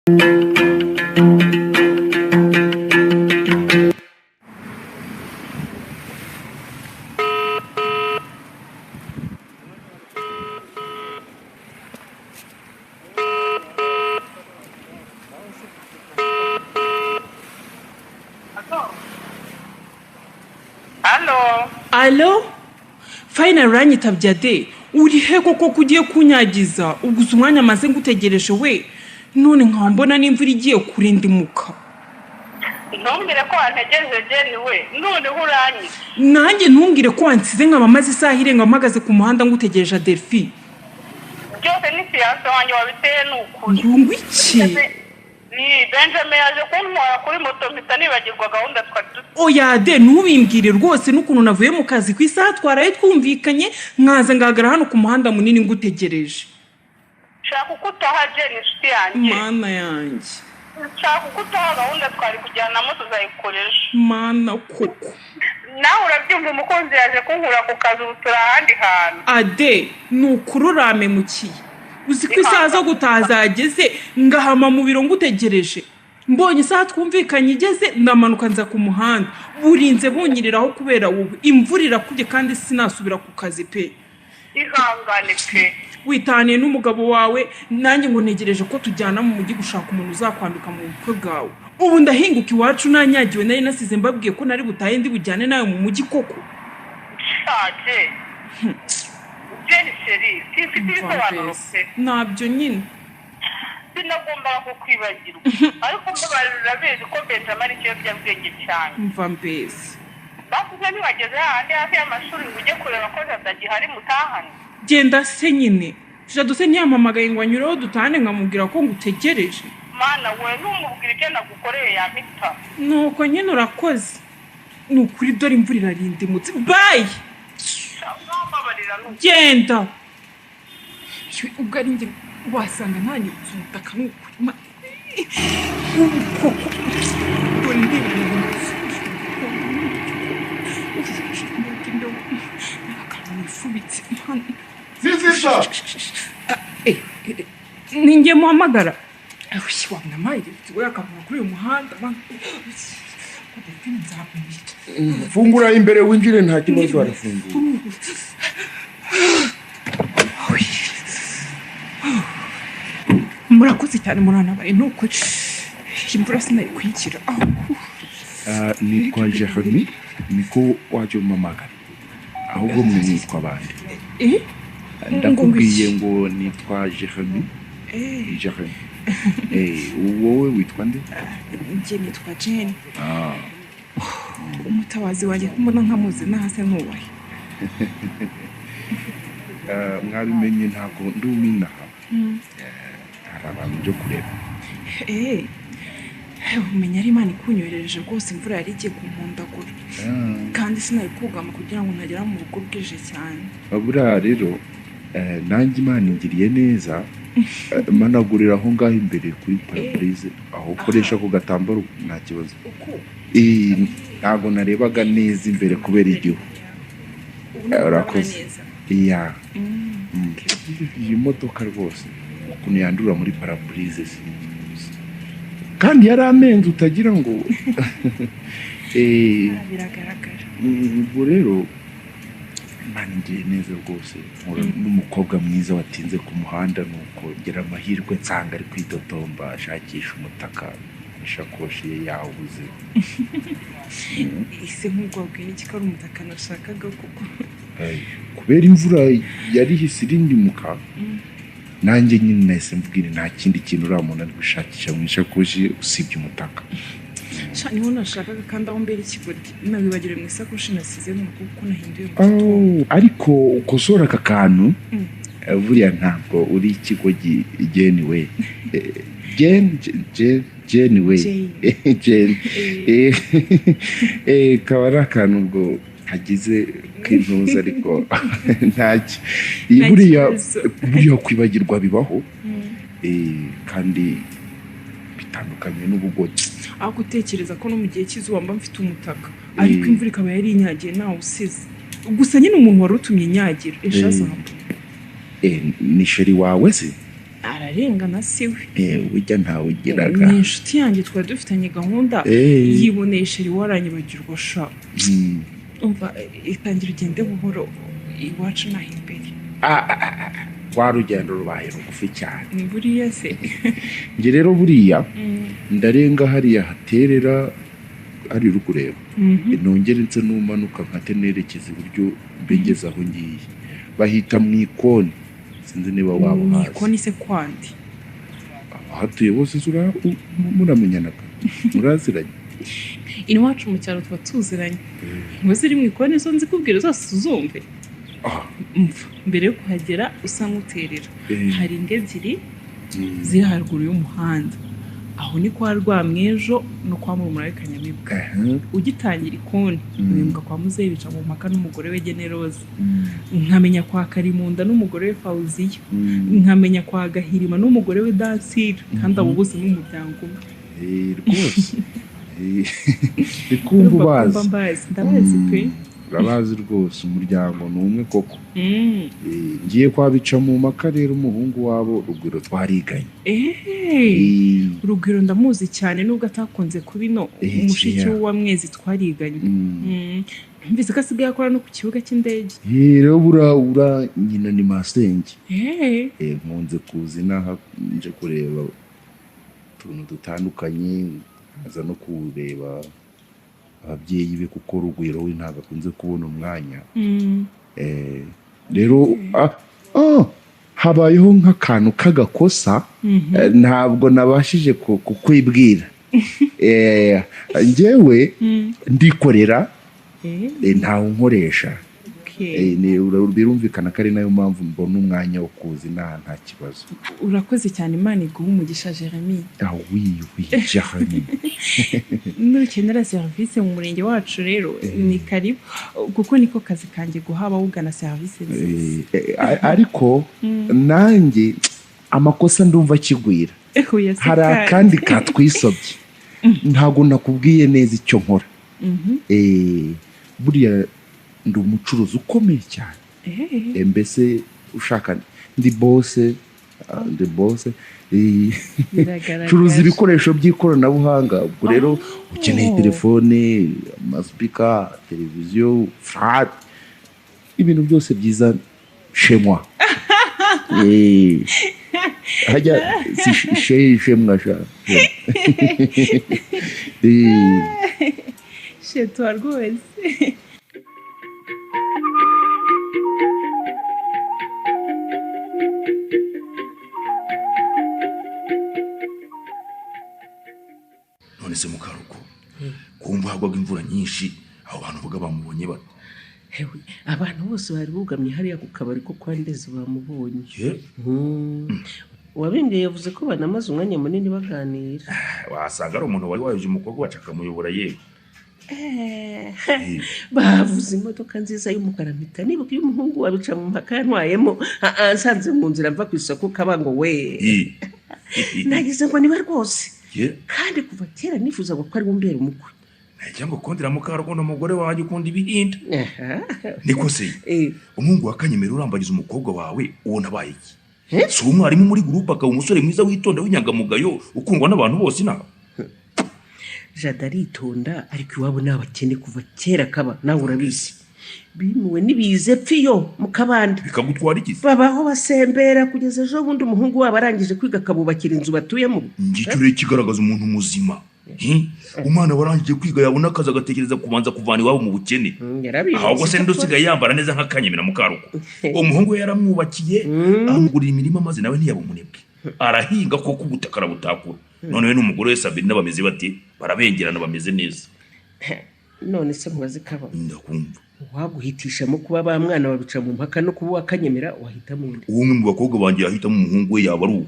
Halo. Alo, fayinari uranyitabye ade? Uri he koko ko ugiye kunyagiza? Uguze umwanya maze ngutegereje we, none nkaba mbona n'imvura igiye kurindimuka. Ntumbwire ko wantegereje, Jeni we, noneho uranyica. Nanjye ntumbwire ko wansize nkaba maze isaha irenga mpagaze ku muhanda ngutegereje, Adelphi. Byose ni fiancé wanjye wabiteye, ni ukuri. Ngo iki? Ni Benjamin yaje kuntwara kuri moto, mpita nibagirwa gahunda twari dufite. Oya ade, ntubimbwire rwose, n'ukuntu navuye mu kazi ku isaha twaraye twumvikanye, nkaza ngahagarara hano ku muhanda munini ngutegereje. Shaka uko utaha, Jeni inshuti yanjye. Mana yanjye! Shaka uko utaha, gahunda twari kujyanamo tuzayikoresha. Mana koko! Nawe urabyumva, umukunzi yaje kunkura ku kazi, ubu turi ahandi hantu. Ade, ni ukuri uramemukiye. Uzi ko isaha zo gutaha zageze, ngahama mu biro ngutegereje? Mbonye isaha twumvikanye igeze, ndamanuka nza ku muhanda, burinze bunyiriraho kubera wowe. Imvura irakubye kandi sinasubira ku kazi pe. Ihangane pe. Witaniye n'umugabo wawe, nanjye ngo ntegereje ko tujyana mu mujyi gushaka umuntu uzakwambika mu bukwe bwawe. Ubu ndahinguka iwacu nanyagiwe, nari nasize mbabwiye ko nari butahe ndi bujyane nawe mu mujyi koko. Shaje Jeni chérie, simfite ibisobanuro pe. Ntabyo nyine. Sinagombaga kukwibagirwa, ariko mbabarira, urabizi ko Benjamin ari ikiyobyabwenge cyane. Mva mbese. Basize ntibageze hahandi hafi y'amashuri ngo ujye kureba ko Jado agihari mutahane? Genda se nyine. Jado se ntiyampamagaye ngo anyureho dutahane, nkamubwira ko ngutegereje? Mana we, numubwira ibyo nagukoreye yampita. Nuko nyine, urakoze ni ukuri. Dore imvura irarindimutse, bye. Mbabarira ni. Genda. Ubwo ari njye wasanga ntanyibutse umutaka, ni ukuri. Ubu koko dore ndeba ibintu akantu nifubitse. Sisita! Ni njye muhamagara wabona we akavura kuri uyu muhanda. Nzamwica. Fungura imbere winjire, nta kibazo, harafungura. Murakoze cyane, muranabaye, ni ukuri imvura sinari kwigira. Nitwa Jeremy, niko wajya umpamagara. Ahubwo mwe mwitwa bande? Eh? Ndakubwiye ngo nitwa Jeremy. Jeremy. Wowe witwa nde? Njye nitwa Jane. Ah. Umutabazi wanjye ko mbona nkamuzi nahase ntubahe? Mwabimenye ntabwo ndi uminaha. Hari abantu byo kureba. Umenya ari Imana ikunyoherereje rwose, imvura yari igiye kumpondagura kandi sinari kugama kugira ngo ntagera mu rugo bwije cyane. Buriya rero nanjye Imana ingiriye neza. Managurira aho ngaho imbere kuri pare-brise, aho ukoresha ako gatambaro, nta kibazo. Uko? Ntabwo narebaga neza imbere kubera igihu. Ubu ntabwo urabona Urakoze. neza. Iya. Iyi modoka rwose ukuntu yandura muri pare-brise kandi yari amenze utagira ngo Ah, biragaragara. Ubwo rero Imana ingiriye neza rwose, mpura n'umukobwa mwiza watinze ku muhanda, nuko ngira amahirwe nsanga ari kwitotomba ashakisha umutaka, ishakoshi ye yawubuze. Ese nk'ubwo wabwiye n'iki ko ari umutaka nashakaga koko? Kubera imvura yari ihise irindimuka, nanjye nyine nahise mubwira nta kindi kintu uriya muntu ari gushakisha mu ishakoshi ye usibye umutaka. Sha, niho nashakaga, kandi aho mbera ikigoryi nawibagiriwe mu isakoshi nasize mu rugo kuko nahinduye mu gitondo. Oh, ariko ukosora aka kantu. Buriya ntabwo uri ikigo Jeni we. Jen Jen Jeni we. Jane. Jane. Kaba ari akantu ubwo kagize k'intuza, ariko ntacyo. Nta Buriya kibazo. buriya kwibagirwa bibaho, kandi bitandukanye n'ubugoryi. Aho gutekereza ko no mu gihe cy'izuba mba mfite umutaka, ariko imvura ikaba yari inyagiye nawusize. Gusa nyine umuntu wari utumye inyagira ejo azamba. Ni chéri wawe se? Ararengana siwe. Ujya ntawe ugiraga. Ni inshuti yanjye, twari dufitanye gahunda. Yiboneye chéri waranyibagirwa sha. Umva, itangira ugende buhoro, iwacu naho imbere. Ah, ah, ah, ah. Rwa rugendo rubaye rugufi cyane. Ni buriya se. Njye rero buriya ndarenga hariya haterera ari uri kureba, nongere nse n'umanuka nkate nerekeza iburyo, mbe ngeze aho ngiye. Bahita mu ikoni, sinzi niba waba Mu uhazi. ikoni se kwandi? Abahatuye bose muramenyanaga, muraziranye. Iwacu mu cyaro tuba tuziranye, ngo ziri mu ikoni zo nzikubwira zose uzumve. Umva, mbere yo kuhagera usa nk'uterera, hari ingo ebyiri ziri haruguru y'umuhanda. Aho ni kwa Rwamwejo no kwa murumuna we Kanyamibwa. Ugitangira ikoni, wimuka kwa muzehe bica mu mpaka n'umugore we Generoza, nkamenya kwa Karimunda n'umugore we Fawuziya, nkamenya kwa Gahirima n'umugore we Dansira, kandi abo bose ni umuryango umwe. Rwose. Ndi kumva Urumva ko ubazi. mba mbazi, ndabazi pe. Urabazi rwose, umuryango ni umwe koko. Ngiye kwa bica mu mpaka rero, umuhungu wabo Rugwiro twariganye. Rugwiro ndamuzi cyane nubwo atakunze kuba ino. Mushiki w'uwa Mwezi twariganye. Numvise ko asigaye akora no ku kibuga cy'indege. Rero bura ura nyina ni masenge. Nkunze kuza inaha nje kureba utuntu dutandukanye, nkaza no kureba ababyeyi be, kuko Rugwiro we ntabwo akunze kubona umwanya. Rero habayeho nk'akantu k'agakosa. Ntabwo nabashije kukwibwira. Njyewe ndikorera, ntawe unkoresha. Birumvikana ko ari nayo mpamvu mbona umwanya wo kuza inaha nta kibazo. Urakoze cyane, Imana iguhe umugisha, Jeremy. Ah oui, oui, Jeremy. Nukenera serivisi mu murenge wacu rero ni karibu, kuko niko kazi kanjye guha abawugana serivisi nziza. Ariko nanjye amakosa ndumva akigwira. Oya se Hari kandi. akandi katwisobye, ntabwo nakubwiye neza icyo nkora. Buriya ndi umucuruzi ukomeye cyane. Mbese ushaka ndi boss, ndi boss. Biragaragara. Curuza ibikoresho by'ikoranabuhanga. Ubwo rero ukeneye telefone, amasipika, televiziyo, flat, ibintu byose byiza chez moi. Hajya si chez moi sha. Chez toi rwose. None se mukaruko, kumva hagwaga imvura nyinshi, abo bantu uvuga bamubonye bate? Hewe, abantu bose bari bugamye hariya ku kabari ko kwa Ndezi bamubonye. Ye? Uwabimbwiye yavuze ko banamaze umwanya munini baganira. Wasanga ari umuntu wari wayobye umukobwa wacu akamuyobora yewe. Bavuze imodoka nziza y'umukara, mpita nibuka iyo umuhungu wabica mu mpaka yantwayemo ansanze mu nzira mva ku isoko Kabango we. Nagize ngo niba rwose. Ye? Kandi kuva kera nifuzaga ko ari we umbera umukwe. Cyangwa ukundira mukarukundo umugore wanjye ukunda ibihinda. Aha. Niko se, umuhungu wa Kanyemera urambagiza umukobwa wawe uwo nabaye iki? Eh? Si umwarimu muri groupe, akaba umusore mwiza witonda w'inyangamugayo ukundwa n'abantu bose inaha? Jada aritonda, ariko iwabo ni abakene kuva kera kaba, nawe urabizi, bimuwe n'ibize pfiyo mu kabande. Bikagutwara iki? Babaho basembera kugeza ejo bundi umuhungu wabo arangije kwiga akabubakira inzu batuyemo. Ngicyo rero kigaragaza umuntu muzima. Umwana warangije kwiga yabona akazi agatekereza kubanza kuvana iwabo mu bukene. Yarabizi. Ahubwo se nde usigaye yambara neza nka Kanyemera mukaruko? Umuhungu we yaramwubakiye, amugurira imirima, maze nawe ntiyaba umunebwe, arahinga koko ubutaka arabutakura. None we n'umugore we Sabine bameze bate? Barabengerana, bameze neza. None se nkubaze kaba. Ndakumva. Waguhitishamo kuba ba mwana babica mu mpaka no kuba uwakanyemera, wahitamo undi? Uwo umwe mu bakobwa banjye yahitamo umuhungu we yaba ari uwo.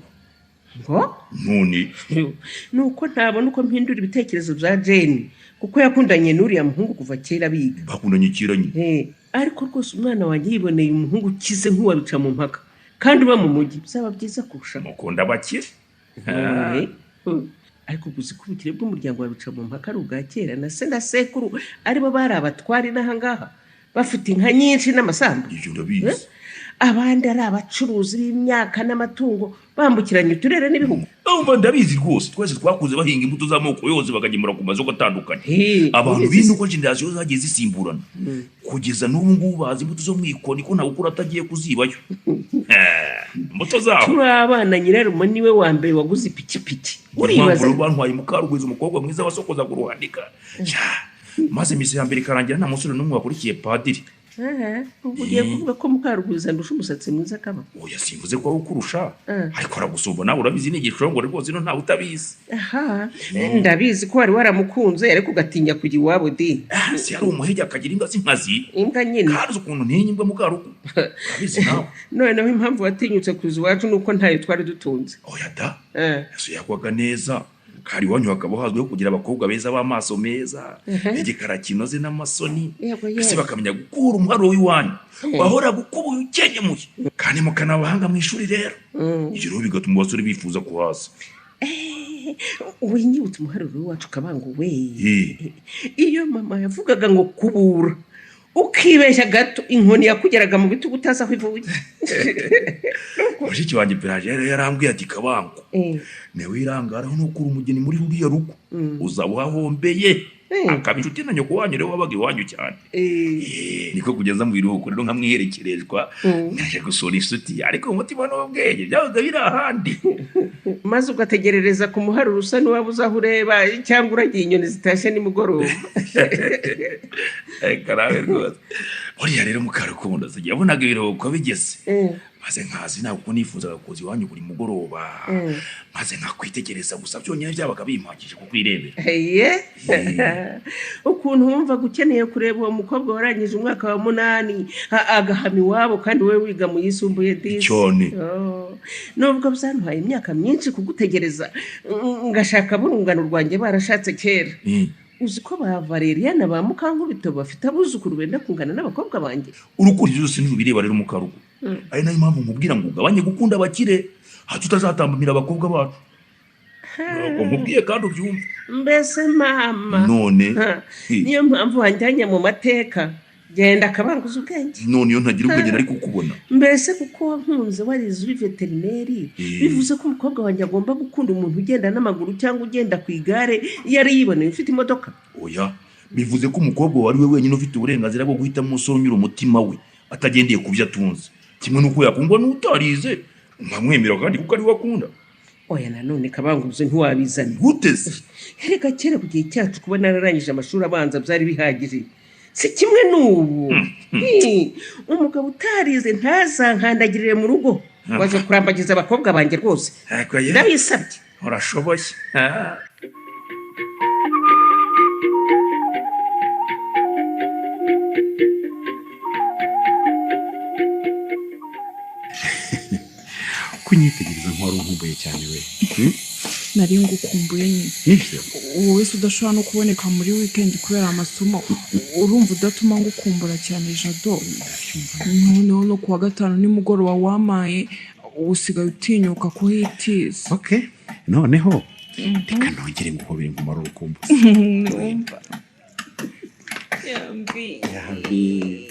Ngo? None. Ni uko ntabona uko mpindura ibitekerezo bya Jane, kuko yakundanye n'uriya muhungu kuva kera biga. Bakundanye kera nyine. Ariko rwose umwana wanjye yiboneye umuhungu ukize nk'uwabica mu mpaka kandi uba mu mujyi, byaba byiza kurushaho. Mukunda abakire. Ariko gusa ko ubukire bw'umuryango wabica mu mpaka ari ubwa kera, na se na sekuru aribo bari abatwari n'ahangaha, bafite inka nyinshi n'amasambu. Ibyo ndabizi. Abandi ari abacuruzi b'imyaka n'amatungo bambukiranya uturere n'ibihugu. Umva, ndabizi rwose, twese twakuze bahinga imbuto z'amoko yose bakagemura ku masoko atandukanye. Abantu ubizi bino uko génération zagiye zisimburana, kugeza n'ubu ngubu bazi imbuto zo mu ikoni, ko ntawe ukura atagiye kuzibayo. Imbuto zaho. Turi abana, nyirarume niwe wa mbere waguze ipikipiki, uribaza. Uribaza bantwaye Mukarugwiza, umukobwa mwiza wasokozaga uruhanika. Sha, maze misa ya mbere ikarangira nta musore n'umwe wakurikiye padiri. Aha, ubwo ugiye kuvuga ko Mukarugwiza ndusha umusatsi mwiza, kaba? Oya, simvuze ko ari ukurusha, ariko aragusumba nawe urabizi, ni igishongore rwose, ino ntawe utabizi. Aha, ndabizi ko wari waramukunze ariko ugatinya kujya iwabo di. Ah, si yari umuhege, akagira imbwa z'inkazi. Imbwa nyine. Kandi uzi ukuntu ntinya imbwa, Mukarugu, urabizi nawe. Noneho impamvu watinyutse kuza iwacu ni uko ntayo twari dutunze. Oya da. Yesu yagwaga neza kari iwanyu, hakaba hazwiho kugira abakobwa beza b'amaso meza, igikara kinoze n'amasoni, Yego, mbese yego. bakamenya gukura umuharo w'iwanyu wahoraga ukubuye ukenyemuye, kandi mukana abahanga mu ishuri. Rero ibyo rero bigatuma abasore bifuza kuhaza. Winyibutse umuharuro w'iwacu, Kabango we. Iyo mama yavugaga ngo kubura, ukibeshya gato, inkoni yakugeraga mu bitugu utazi aho ivuye. Mushiki wanjye Pelagie yari yarambwiye ati: "Kabango, niwe irangaraho nukura umugeni muri ruriya rugo, uzaba uhahombeye." Akaba inshuti na nyoko wanyu rero wabaga iwanyu cyane. Niko kugeza mu biruhuko rero nkamwiherekerezwa, nkaje gusura inshuti, ariko umutima n'ubwenge byabaga biri ahandi. Maze ugategerereza ku muharuro usa n'uwaba uzi aho ureba cyangwa uragiye inyoni zitashye nimugoroba. Karabe rwose. Buriya rero Mukarukundo sijya yabonaga ibiruhuko bigeze, maze nkazi ntabwo kuko nifuzaga kuza iwanyu buri mugoroba, maze nkakwitegereza gusa, byonyine byabaga bimpagije kukwirebera. Ye, ukuntu wumvaga ukeneye kureba uwo mukobwa warangije umwaka wa munani agahama iwabo kandi wowe wiga mu yisumbuye disi. Cyane. Oh, nubwo byantwaye imyaka myinshi kugutegereza, ngashaka burungano rwanjye barashatse kera. Uzi ko ba Valeriana, ba Mukankubito bafite abuzukuru benda kungana n'abakobwa banjye? Urukundo byose ntibireba rero, Mukarugo, ari nayo mpamvu nkubwira ngo ugabanye gukunda abakire, hato utazatambamira abakobwa bacu. Ntabwo nkubwiye kandi ubyumve. Mbese mama. None. Ha, niyo mpamvu wanjyanye mu mateka. Genda akabanguza ubwenge. None iyo ntagira ubwenge nari kukubona? Mbese kuko wankunze warize uri veterineri, bivuze ko umukobwa wanjye agomba gukunda umuntu ugenda n'amaguru cyangwa ugenda ku igare yari yiboneye ufite imodoka? Oya, bivuze ko umukobwa wawe ari we wenyine ufite uburenganzira bwo guhitamo umusore unyura umutima we atagendeye ku byo atunze, kimwe n'uko yakundwa n'utarize nkamwemera kandi kuko ari we akunda. Oya, nanone Kabanguze, ntiwabizana. Gute se? Erega kera ku gihe cyacu kuba nararangije amashuri abanza byari bihagije, si kimwe n'ubu. Hi, umugabo utarize ntazankandagirire mu rugo waje kurambagiza abakobwa banjye rwose. Ariko ye, Ndabisabye. urashoboye. Ah. Kunyitegereza nk'uwari unkumbuye cyane we? Nari ngukumbuye nyine. Nibyo. Wowe se udashobora no kuboneka muri weekend kubera amasomo, urumva udatuma ngukumbura cyane, Jado? Noneho no kuwa gatanu nimugoroba wamaye, usigaye utinyuka kuhitiza. Ok, noneho reka nongere nguhobere nkumara urukumbuzi. Numva yambi.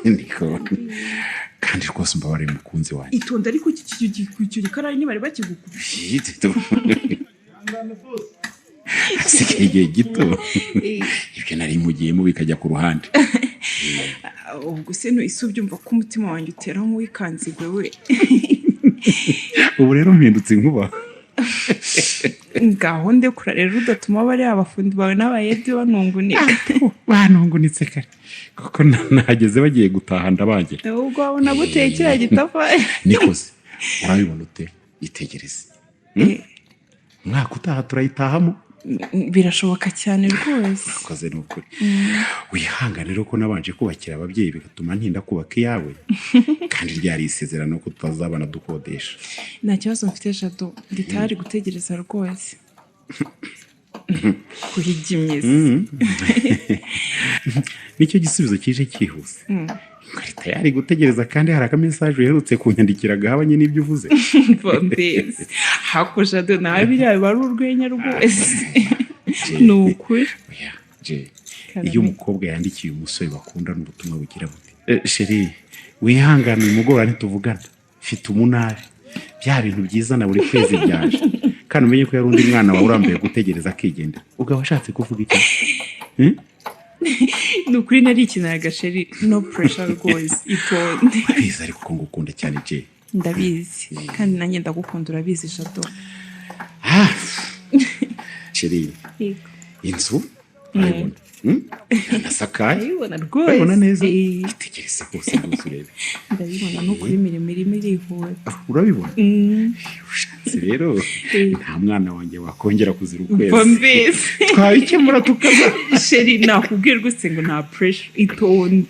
Niko kandi rwose, umbabarire mukunzi wanjye. Itonde ariko, icyo gikarayi ntibari bakigukubye. Hasigaye igihe gito ibyo nari mpugiyemo bikajya ku ruhande. Ubwo se ntuhise ubyumva ko umutima wanjye utera nk'uwikanzigwe we? Ubu rero mpindutse inkuba. Ngaho ndekura rero, udatuma bariya abafundi bawe n'abayedi banungunika. Banungunitse kare kuko nahageze bagiye gutaha ndabagira. Ubwo wabona guteye kiriya gitafari. Nikoze, urabibona ute? Itegereze. Umwaka utaha turayitahamo. Birashoboka cyane rwose. Urakoze, ni ukuri. Wihangane rero ko nabanje kubakira ababyeyi bigatuma ntinda kubaka iyawe, kandi ryari isezerano ko tutazabana dukodesha. Nta kibazo mfite, Jado, ndi tayari gutegereza rwose kuhigimye. Nicyo gisubizo kije cyihuse, ngo tayari gutegereza, kandi hari akamessage uherutse kunyandikira gahabanye n'ibyo uvuze. Mbese hako Jado, nawe biriya biba ari urwenya rwose, ni ukuri. Oya, Je, iyo umukobwa yandikiye umusore bakundana ubutumwa bugira buti: "Chéri, Wihangane, uyu mugoroba ntituvugana, mfite umunabi. Bya bintu byiza na buri kwezi byaje, kandi umenye ko yari undi mwana wawe urambuye gutegereza akigendera. Ubwo washatse kuvuga iki? Hmm? Ni ukuri narikiniraga chéri, no pressure rwose, itonde. Urabizi ariko ko ngukunda cyane, Jay. Ndabizi, kandi nanjye ndagukunda, urabizi, Jado. Ah, chéri. Yego. Inzu urayibona? Hmm? Irasakaye. Ndabibona rwose. Urabibona neza? Eh. Itegereze rwose rwose urebe. Ndabibona, ni ukuri imirimo irimo irihuta. Urabibona? Mm. Ushatse rero Eh. nta mwana wanjye wakongera kuzira Mva ukwezi. mbese. Twabikemura tukaza. Chéri, nakubwiye rwose ngo nta pressure, itonde.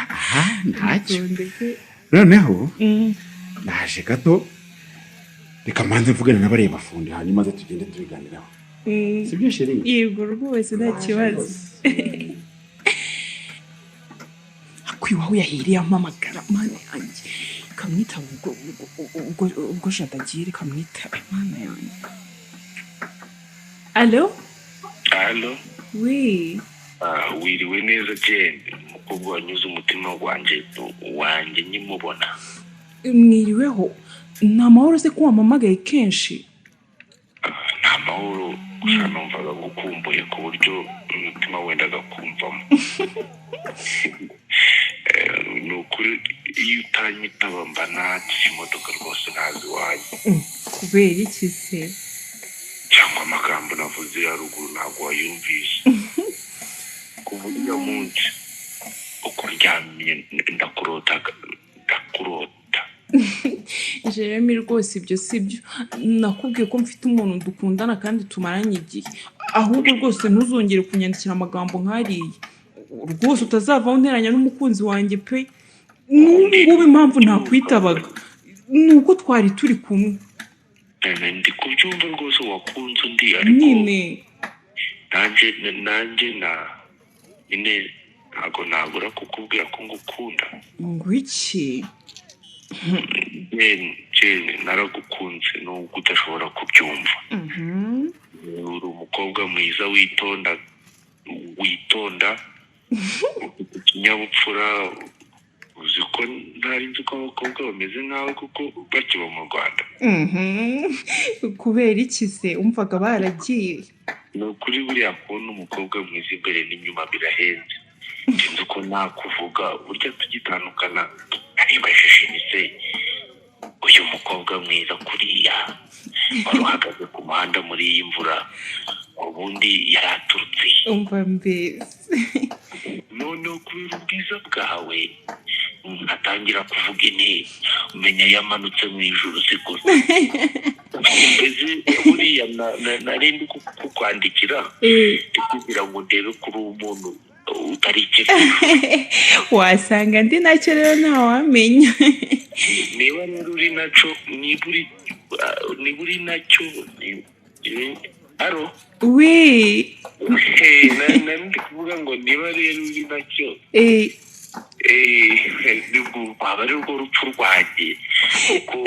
Aha ntacyo. Itonde pe. Noneho naje gato, reka mbanze mvugane na bariya bafundi, hanyuma ze tugende tubiganiraho. Sibyo, chéri? Yego rwose, nta kibazo. Akwiwaho yahiriye ampamagara, Mana yanjye, kamwitaba. Ubwo Jado agiye, reka mwitabe, Mana yanjye. Allo? Allo? Oui. Ah, wiriwe neza, Jane, umukobwa wanyuze umutima wanjye nkimubona. Mwiriweho, ni amahoro se ko wampamagaye kenshi? Ni amahoro, gusa numvaga gukumbuye ku buryo umutima wendaga kumvamo. Ni ukuri iyo utanyitaba mba natije imodoka rwose ntazi iwanyu. Kubera iki se? Cyangwa amagambo navuze haruguru ntabwo wayumvise? Kuva uriya munsi uko ndyamye ndakurota, ndakurota. Jeremy, rwose ibyo si byo. Nakubwiye ko mfite umuntu dukundana kandi tumaranye igihe. Ahubwo rwose ntuzongere kunyandikira amagambo nk'ariya rwose, utazavaho unteranya n'umukunzi wanjye pe. N'ubu ngubu impamvu ntakwitabaga ni uko twari turi kumwe. Ndi kubyumva rwose, wakunze undi, ariko nyine nanjye na nyine ntabwo nabura kukubwira ko ngukunda. Ngo iki? Jane, Jane, naragukunze nubwo udashobora kubyumva. Uri umukobwa mwiza, witonda, witonda, ufite ikinyabupfura. Uzi ko ntari nzi ko abakobwa bameze nkawe kuko bakiba mu Rwanda. Kubera iki se? Umvaga baragiye? Ni ukuri buriya kubona umukobwa mwiza imbere n'inyuma birahenze. Sinzi uko nakuvuga. Burya tugitandukana naribajije nti: "Se uyu mukobwa mwiza kuriya wari uhagaze ku muhanda muri iyi mvura, ubundi yari aturutse he?" Umva mbese. Noneho kubera ubwiza bwawe nkatangira kuvuga inti: "Umenya yamanutse mu ijuru." Si gusa mbese buriya nari ndi kukwandikira kugira ngo ndebe kuri umuntu utari ikifu. Wasanga ndi nacyo rero, ntawamenya. Niba rero uri naco, niba uri nacyo allo? Oui. Nari ndi kuvuga ngo niba rero uri nacyo, nibwo rwaba ari rwo rupfu rwanjye, kuko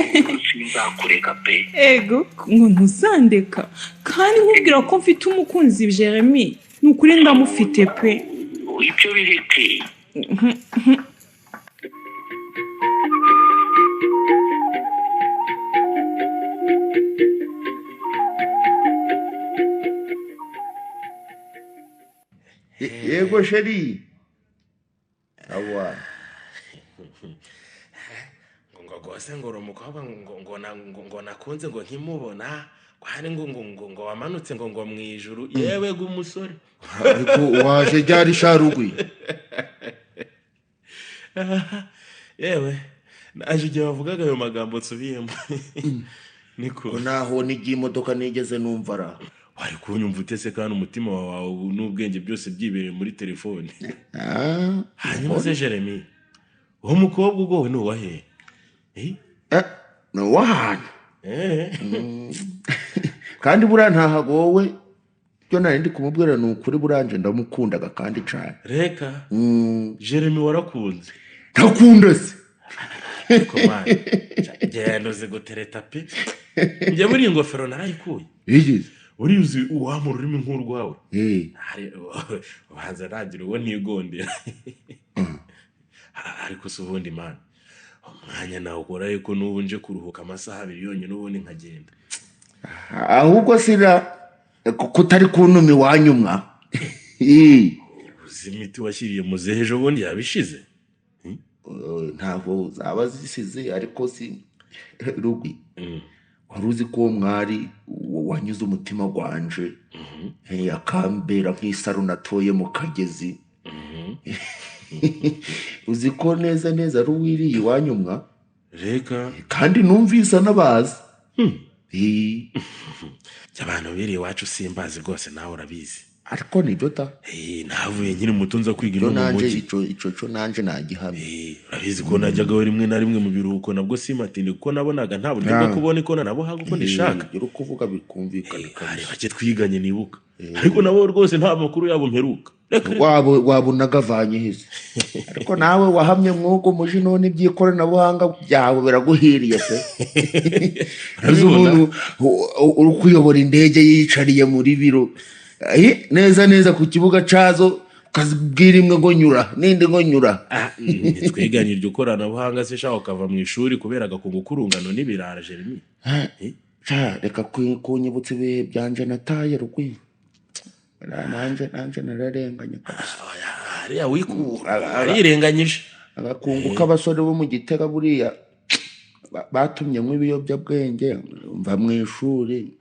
sinzakureka pe. Ego, ngo ntuzandeka kandi nkubwira ko mfite umukunzi, Jeremy. Ni ukuri ndamufite pe. Ibyo bireke. Yego chéri, awa. Ngo rwose ngo uri umukobwa ngo nakunze ngo nkimubona, ngo hari ngo wamanutse ngo mu ijuru, yewe g'umusore. Ariko waje ryari sharugwi? Yewe, naje igihe bavugaga ayo magambo nsubiyemo, niko. Ko naho n'igihe imodoka nigeze numva ra? Wari kunyumva ute se kandi umutima wawe n'ubwenge byose byibereye muri telefone? Ah, Hanyuma se Jeremy, uwo mukobwa ugowe ni uwahe? Eh? Eh, ni uw'ahantu. Eh. Kandi buriya ntahagowe, ibyo nari ndi kumubwira ni ukuri, buranje ndamukundaga kandi cyane. Reka. Jeremy, warakunze? Ntakunda se? Ariko man, genda uzi gutereta pe. Njye buriya ingofero narayikuye. Yigeze. Uriya uzi uwampa ururimi nk'urwawe? Eh. Hari ubanza nagira uwo ntigondera. Ariko se ubundi mana, umwanya nawukora, ariko n'ubu nje kuruhuka amasaha 2 yonyine, ubundi nkagenda. Ahubwo sira kutari kuntuma iwanyu mwa. Ii. Uzi imiti washyiriye muzehe ejo bundi yabishize? Ntabwo zaba zisize, ariko si Rugwi, wari uzi ko uwo mwari wanyuze umutima gwanje, akambera nk'isaro natoye mu kagezi? Uzi ko neza neza ari uwiriye iwanyu mwa? Reka. Kandi numvise anabazi. Abantu biriye iwacu simbazi rwose, nawe urabizi. Ariko nibyo ta. Navuye nkiri muto nza kwiga Ibyo ino mu nanje mujyi. Ico co nanje nagihamya. Urabizi ko najyagaho rimwe na rimwe mu biruhuko, nabwo simatinde, kuko nabonaga nta buryo bwo kubona ikoranabuhanga uko ndishaka. Ibyo uri kuvuga bikumvikana. Hari Kabisa. bake twiganye nibuka, ariko nabo rwose nta makuru yabo mperuka. Reka reka. Waba unagavanye heza, ariko nawe wahamye mwugo muji, none iby'ikoranabuhanga byawe biraguhiriye pe. Uzi Urabibona? umuntu uri kuyobora indege yiyicariye muri biro, neza neza ku kibuga cazo, ukazibwira imwe ngo nyura n'indi ngo nyura. Ntitwiganye iryo koranabuhanga se shaho, ukava mu ishuri kubera agakungu k'urungano n'ibirara, Jeremy. Ca, reka kunyibutsa ibihe byanje nataye, Rugwi. Nanje nararenganye kabisa. Hariya wikura arirenganyije. Agakungu k'abasore bo mu Gitega buriya batumye nk'ibiyobyabwenge mva mu ishuri.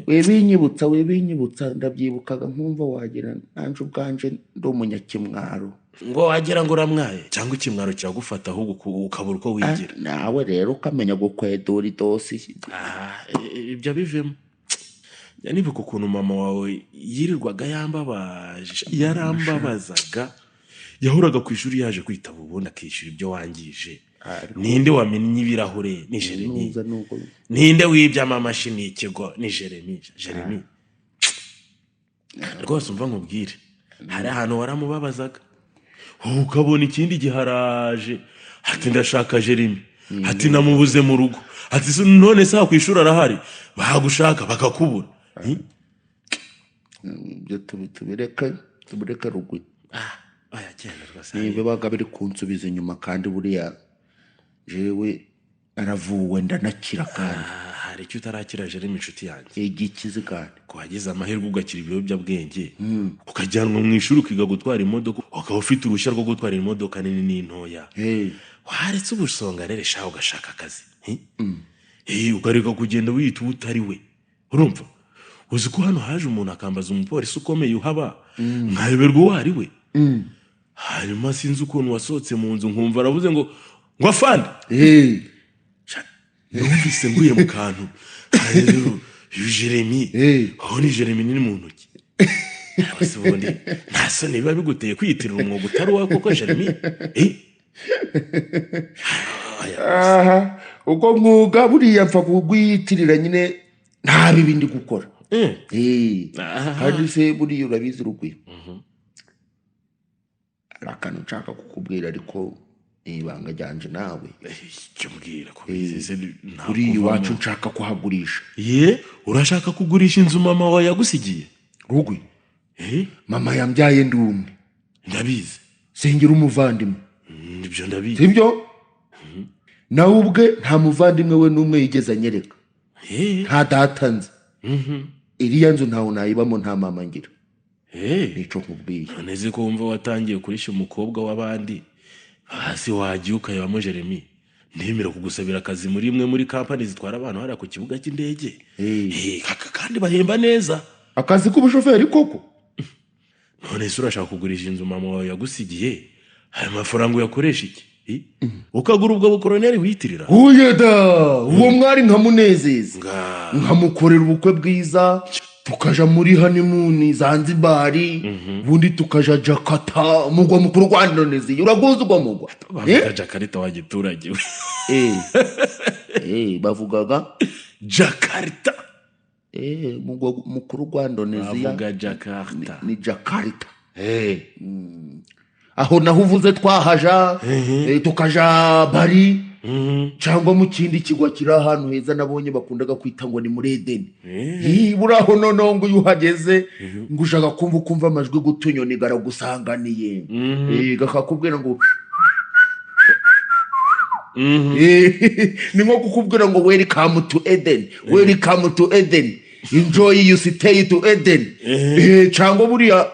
Wibinyibutsa, wibinyibutsa, ndabyibukaga nkumva wagira nanje ubwanje ndi umunyakimwaro. Ngo wagira ngo uramwaye, cyangwa ikimwaro kiragufata, ahubwo ukabura uko wigira. Nawe rero ukamenya gukwedura idosiye. Ibyo bivemo. Njya nibuka ukuntu mama wawe yirirwaga yambabaje, yarambabazaga. Yahoraga ku ishuri yaje kwitaba, ubundi akishyura ibyo wangije. Ninde wamennye ibirahure? Ni Jeremy. Nuza nuko. Ninde wibye amamashini y'ikigo? Ni Jeremy. Jeremy rwose, umva nkubwire, hari ahantu waramubabazaga. Wowe ukabona ikindi gihe araje ati: "Ndashaka Jeremy," ati: "Namubuze mu rugo," ati: "None se ku ishuri arahari?" Bagushaka bakakubura. Ibyo tubireke, tubireke, Rugwi. Oya, genda rwose. Niba bibaga biri kunsubiza inyuma, kandi buriya jewe naravuwe ndanakira kandi. Hari icyo utarakira, Jeremy, inshuti yanjye. Igikizi kandi. Ko wagize amahirwe ugakira ibiyobyabwenge, ukajyanwa mu ishuri ukiga gutwara imodoka, ukaba ufite uruhushya rwo gutwara imodoka nini n'intoya, waretse ubusonga rero shaho, ugashaka akazi? Ukareka kugenda wiyita uwo utari we. Urumva, uzi ko hano haje umuntu akambaza umupolisi ukomeye uhaba, nkayoberwa uwo ari we? Hanyuma sinzi ukuntu wasohotse mu nzu, nkumva aravuze ngo afande. Numvise nguye mu kantu. Rero uyu Jeremy, aho ni Jeremy nini mu ntoki. Ariko se ubundi nta soni biba biguteye kwiyitirira umwuga utari uwawe koko, Jeremy? Aha, ubwo mwuga buriya mpfa kuwiyitirira nyine, nta bibi ndi gukora. Kandi se buriya urabizi, Rugwi, hari akantu nshaka kukubwira, ariko ni ibanga ryanje nawe. Icyo mbwira ko bizi nta Buriya kuvamo. iwacu nshaka kuhagurisha. Ye, urashaka kugurisha inzu mama wawe yagusigiye? Rugwi, mama yambyaye ndi umwe. Ndabizi. Singira umuvandimwe. Ibyo ndabizi. Sibyo? Nawe ubwe nta muvandimwe we n'umwe yigeze anyereka. Nta data nzi. Iriya nzu ntawe nayibamo, nta mama ngira. Nico nkubwiye. None ko wumva watangiye kurisha umukobwa w'abandi, hasi wagiye ukayibamo, Jeremy? Ndemera kugusabira akazi muri imwe muri kampani zitwara abantu hariya ku kibuga cy'indege. Kandi bahemba neza. Akazi k'ubushoferi koko? None se urashaka kugurisha inzu mama wawe yagusigiye, ayo mafaranga uyakoresha iki? Ukagura ubwo bukoroneri wiyitirira? Huye da, uwo mwari nkamunezeza, nkamukorera ubukwe bwiza, tukaja muri honeymoon Zanzibari, ubundi tukaja Jakarta, umugwa mukuru wa Indonesia. Uraguzi ugwo mugwa? Bavuga Jakarta wa giturage we. Bavugaga Jakarta. Umugwa mukuru wa Indonesia. Bavuga Jakarta. Ni Jakarta. Aho naho uvuze twahaja, tukaja Bari. Cyangwa mu kindi kigwa kiri ahantu heza nabonye bakundaga kwita ngo ni muri Edeni. Ih, buraho noneho ngo iyo uhageze ngo ushaka kumva ukumva amajwi g'utunyoni garagusanganiye. Gakakubwira ngo ni nko kukubwira ngo "Welcome to Eden, welcome to Eden, enjoy you stay to Eden." Cyangwa buriya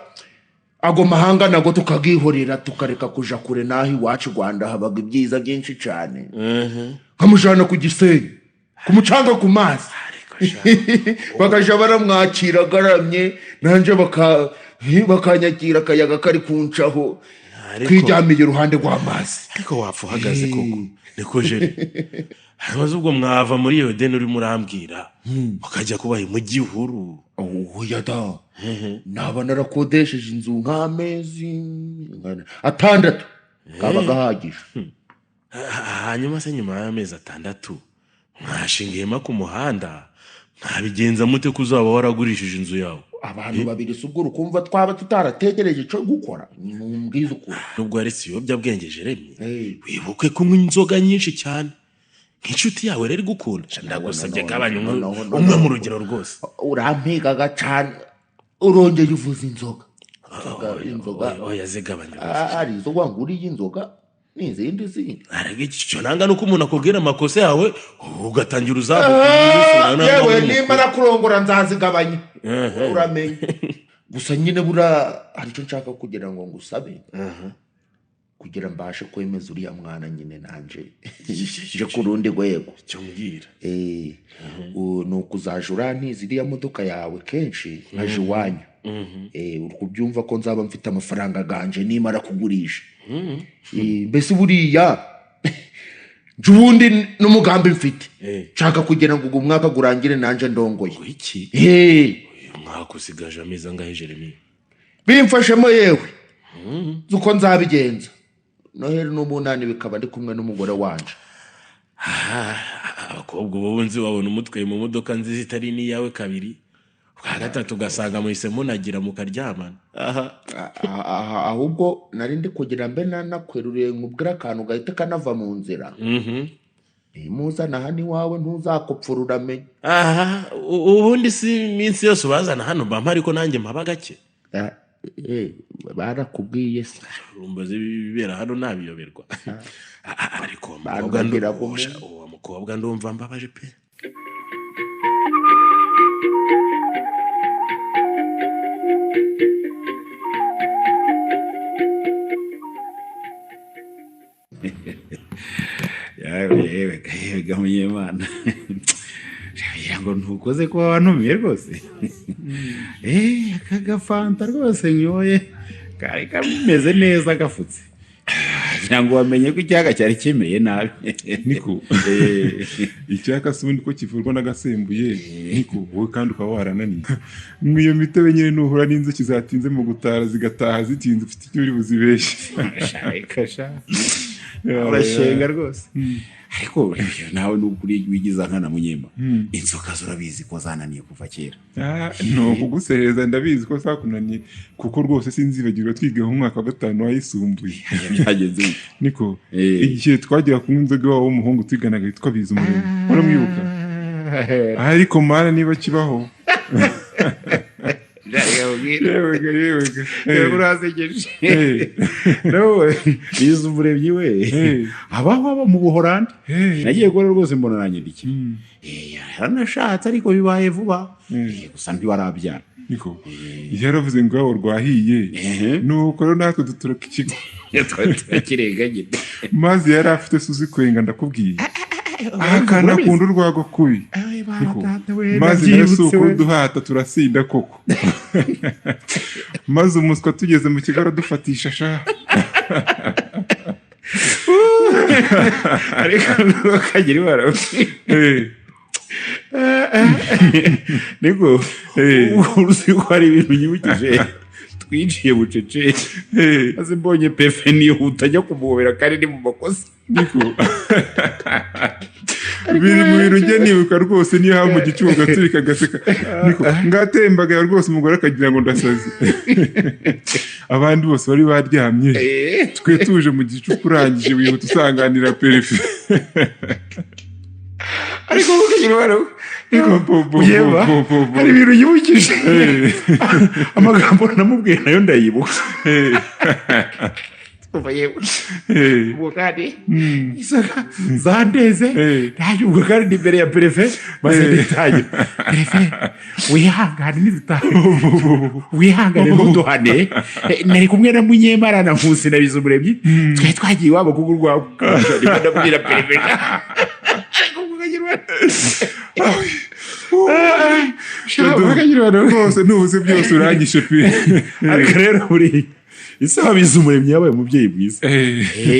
ago mahanga nago tukagihorera, tukareka kuja kure, n'aho iwacu i Rwanda habaga ibyiza byinshi cyane. Nkamujana ku Gisenyi, ku mucanga, ku mazi, bakaja baramwakira agaramye, nanje bakanyakira, akayaga kari kuncaho, twiryamiye iruhande rw'amazi. Ariko wapfa uhagaze koko. Niko jere, hanyuma ubwo mwava muri iyo deni urimo urambwira, ukajya kubaha mu gihuru? Oya da, naba narakodesheje inzu nk'amezi 6, kaba gahagije. Hanyuma se nyuma y'amezi 6 mwashinga ihema ku muhanda, mwabigenza mute ko uzaba waragurishije inzu yawe? Abantu babiri si ubwo urukumva twaba tutarategereje icyo gukora? Mumbwize ukuri. Nubwo waretse ibiyobyabwenge Jeremy, wibuke kunywa inzoga nyinshi cyane nk'inshuti yawe rero igukunda. Sha, ndagusabye, gabanya umwe mu rugero rwose. Urampigaga cyane, urongeye uvuza inzoga. Inzoga. Oya, zigabanya. Hari izo wanguriye inzoga n'izindi zindi. Ariko icyo nanga nuko umuntu akubwira amakosa yawe ugatangira uzamuka. Yewe, nimara kurongora nzazigabanya, uramenye. Gusa nyine buriya hari icyo nshaka kugira ngo ngusabe, kugira mbashe kwemeza uriya mwana nyine nanje nje ku rundi rwego. Icyo mbwira. Ni ukuzaja urantiza iriya modoka yawe kenshi nkaje iwanyu. Uri kubyumva ko nzaba mfite amafaranga ganje nimara kugurisha. Mbese buriya nje ubundi n'umugambi mfite, nshaka kugira ngo ugu mwaka gurangire nanje ndongoye. Iki? Uyu mwaka usigaje amezi angahe, Jeremy? Bimfashemo yewe, nzi uko nzabigenza, Noheli n'umunani bikaba ndi kumwe n'umugore wanje. Abakobwa ubu nzi wabona umutwe mu modoka nziza itari n'iyawe kabiri, bwa gatatu ugasanga muhise munagira mukaryamana. Aha. Aha, ahubwo nari ndi kugira mbe nanakweruriye nkubwire akantu gahita kanava mu nzira. Nimuzana hano iwawe ntuzakopfura, uramenye. Aha, ubundi si iminsi yose ubazana hano mba mpari, ko nanjye mpaba gake? Barakubwiye se? Urumva ibibera hano nabiyoberwa. Ariko uwo mukobwa Barambwira ko uwo mukobwa ndumva mbabaje pe. Yewe yewe yewe gamunyemana, ngira ngo ntukoze kuba wantumiye rwose. Aka gafanta rwose nyoye kari kameze neza gafutse, ngira ngo wamenye ko icyaka cyari kimeye nabi. Niko, icyaka si ubundi ko kivurwa n'agasembuye? Niko, wowe kandi ukaba warananiye mu iyo mitobe nyine, nuhura n'inzuki zatinze mu gutara zigataha zitinze, ufite icyo uri buzibeshye. Reka sha, urashenga rwose. Ariko nawe nukuri wigiza nkana munyema, inzoka zurabizi ko zananiye kuva kera. Ni ukugusereza, ndabizi ko zakunaniye, kuko rwose sinzibagirwa twiga mu mwaka wa 5 wayisumbuye. Byagenze bite? Niko, igihe twajyaga kunywa inzoga iwabo w'umuhungu twiganaga witwa Bizumuremyi, uramwibuka? Ariko mana, niba kibaho. Yewega yewega. Yewe, urasekeje. Nawe Bizumuremyi we abaho aba mu Buholandi, nagiye kubona rwose mbona aranyandikiye. Yaranashatse ariko bibaye vuba. Gusa ntiwarabyara. Niko, yaravuze ngo iwabo rwahiye, nuko rero natwe duturuka ikigo. Turakirenga nyine. Maze yari afite suzi kwenga, ndakubwiye, akana akunda urwagwa kubi. Niko, maze nawe si ukuruduhata, turasinda koko, maze umuswa tugeze mu kigo aradufatisha sha. Ariko ntukagira ibara. Niko, uzi ko hari ibintu nyibukije? Twiciye bucece, maze mbonye pefe nihuta ajya kumuhobera kandi ni mu makosa. Niko. Biri mu bintu njye nibuka rwose, niyo haba mu gicuku gaturika agaseka. Niko ngatembagara rwose, umugore akagira ngo ndasaze. Abandi bose bari baryamye, twe tuje mu gicuku, urangije wihuta usanganira perefe. Ariko ukagira ibara Yeba, hari ibintu yibukije, amagambo namubwiye nayo ndayibuka. Umva yewe, ubwo kandi inzoga zandeze ntajya, ubwo kandi ni imbere ya perefe, maze nditangira: "Perefe, wihangane, nidutahe wihangane ntuduhane. Nari kumwe na Munyemara na Nkusi na Bizumuremyi, twari twagiye iwabo kuko urwawe." Ndimo ndabwira perefe, ariko ukagira Rwose ntubuze byose, urangije pe. Ariko rero buriya ese Bizumuremyi yabaye umubyeyi mwiza.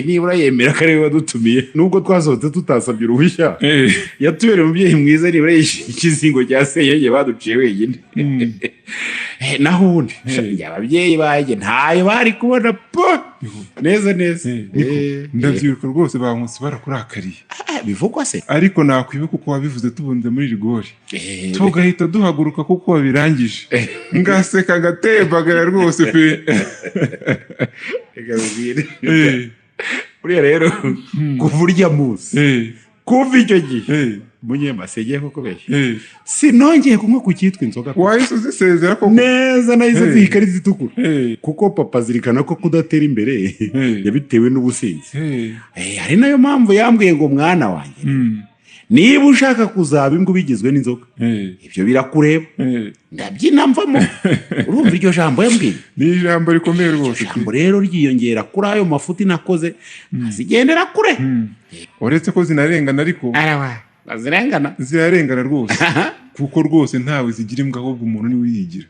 Nibura yemera ko ariwe wadutumiye nubwo twasohotse tutasabye uruhushya. Yatubereye umubyeyi mwiza, nibura yishyuye ikizingo cya senyenge baduciye wenyine. Naho ubundi ababyeyi banjye ntayo bari kubona po neza neza. Ndabyibuka rwose, ba Nkusi barakurakariye. Bivugwa se? Ariko nakwibuka uko wabivuze tubunze muri rigori, tugahita duhaguruka kuko wabirangije, ngaseka ngatembagara rwose pe. Reka nkubwire. Buriya rero kuva urya munsi, kuva icyo gihe, Munyema, singiye kukubeshya, sinongeye kunywa ku cyitwa inzoga. Wahise uzisezera koko? Neza, nahise nziha ikarita itukura, kuko papa azirikana ko kudatera imbere yabitewe n'ubusinzi. Ari nayo mpamvu yambwiye ngo: "Mwana wanjye, niba ushaka kuzaba imbwa ubigizwe n'inzoga, ibyo birakureba." Ndabyina mvamo. Urumva iryo jambo yambwiye? Ni ijambo rikomeye rwose. Ijambo rero ryiyongera kuri ayo mafuti nakoze, nkazigendera kure. Uretse ko zinarengana ariko. Zirengana. Zirarengana rwose, kuko rwose ntawe zigira imbwa, ahubwo umuntu niwe uyigira.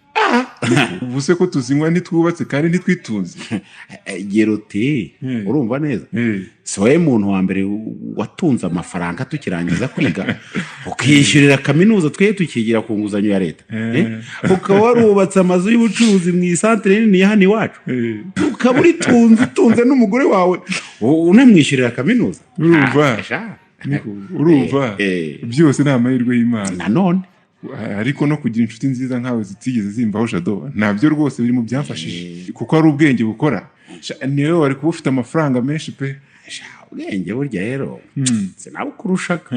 Ubu se ko tuzinywa ntitwubatse kandi ntitwitunze? Gerote, urumva neza, si wowe muntu wa mbere watunze amafaranga tukirangiza kwiga, ukishyurira kaminuza twe tukigira ku nguzanyo ya leta, ukaba warubatse amazu y'ubucuruzi mu isantere nini ya hano iwacu, ukaba uritunze, utunze n'umugore wawe, unamwishyurira kaminuza. Urumva? Ah, sha. Niko, urumva byose ni amahirwe y'Imana. Nanone ariko no kugira inshuti nziza nkawe zitigeze zimbaho, Jado, ntabyo rwose biri mu byamfashije, kuko ari ubwenge bukora. Sha, niwe wari kuba ufite amafaranga menshi pe. Sha, ubwenge burya rero sinabukurushaga.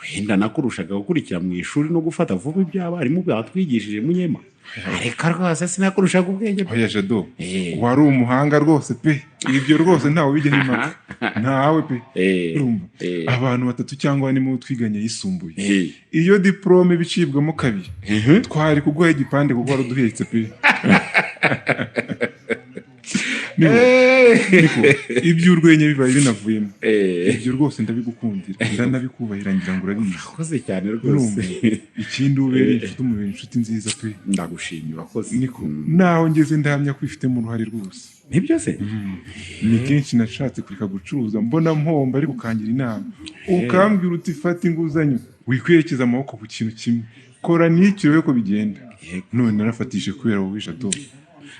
Wenda nakurushaga gukurikira mu ishuri no gufata vuba ibyo abarimu batwigishije, Munyema, ariko rwose sinakurushaga ubwenge pe. Oya Jado, wari umuhanga rwose pe. Ibyo rwose ntawe ubijyaho impaka, ntawe pe. Urumva, abantu batatu cyangwa bane mu bo twiganye yisumbuye, iyo diporome bicibwamo kabiri, twari kuguha igipande kuko wari uduhetse pe. Niko, iby'urwenya bibaye binavuyemo, ibyo rwose ndabigukundira, ndanabikubahira, ngira ngo urabizi. Urakoze cyane rwose. Urumva, ikindi ubereye inshuti, umubera inshuti nziza pe. Ndagushimye, urakoze. Niko, naho ngeze ndahamya ko ubifitemo uruhare rwose. Nibyo se? Ni kenshi nashatse kureka gucuruza mbona mpomba, ariko ukangira inama, ukambwira uti: "Fata inguzanyo, wikwerekeza amaboko ku kintu kimwe, kora n'icyo urebe ko bigenda." None narafatishije kubera wowe, Jado.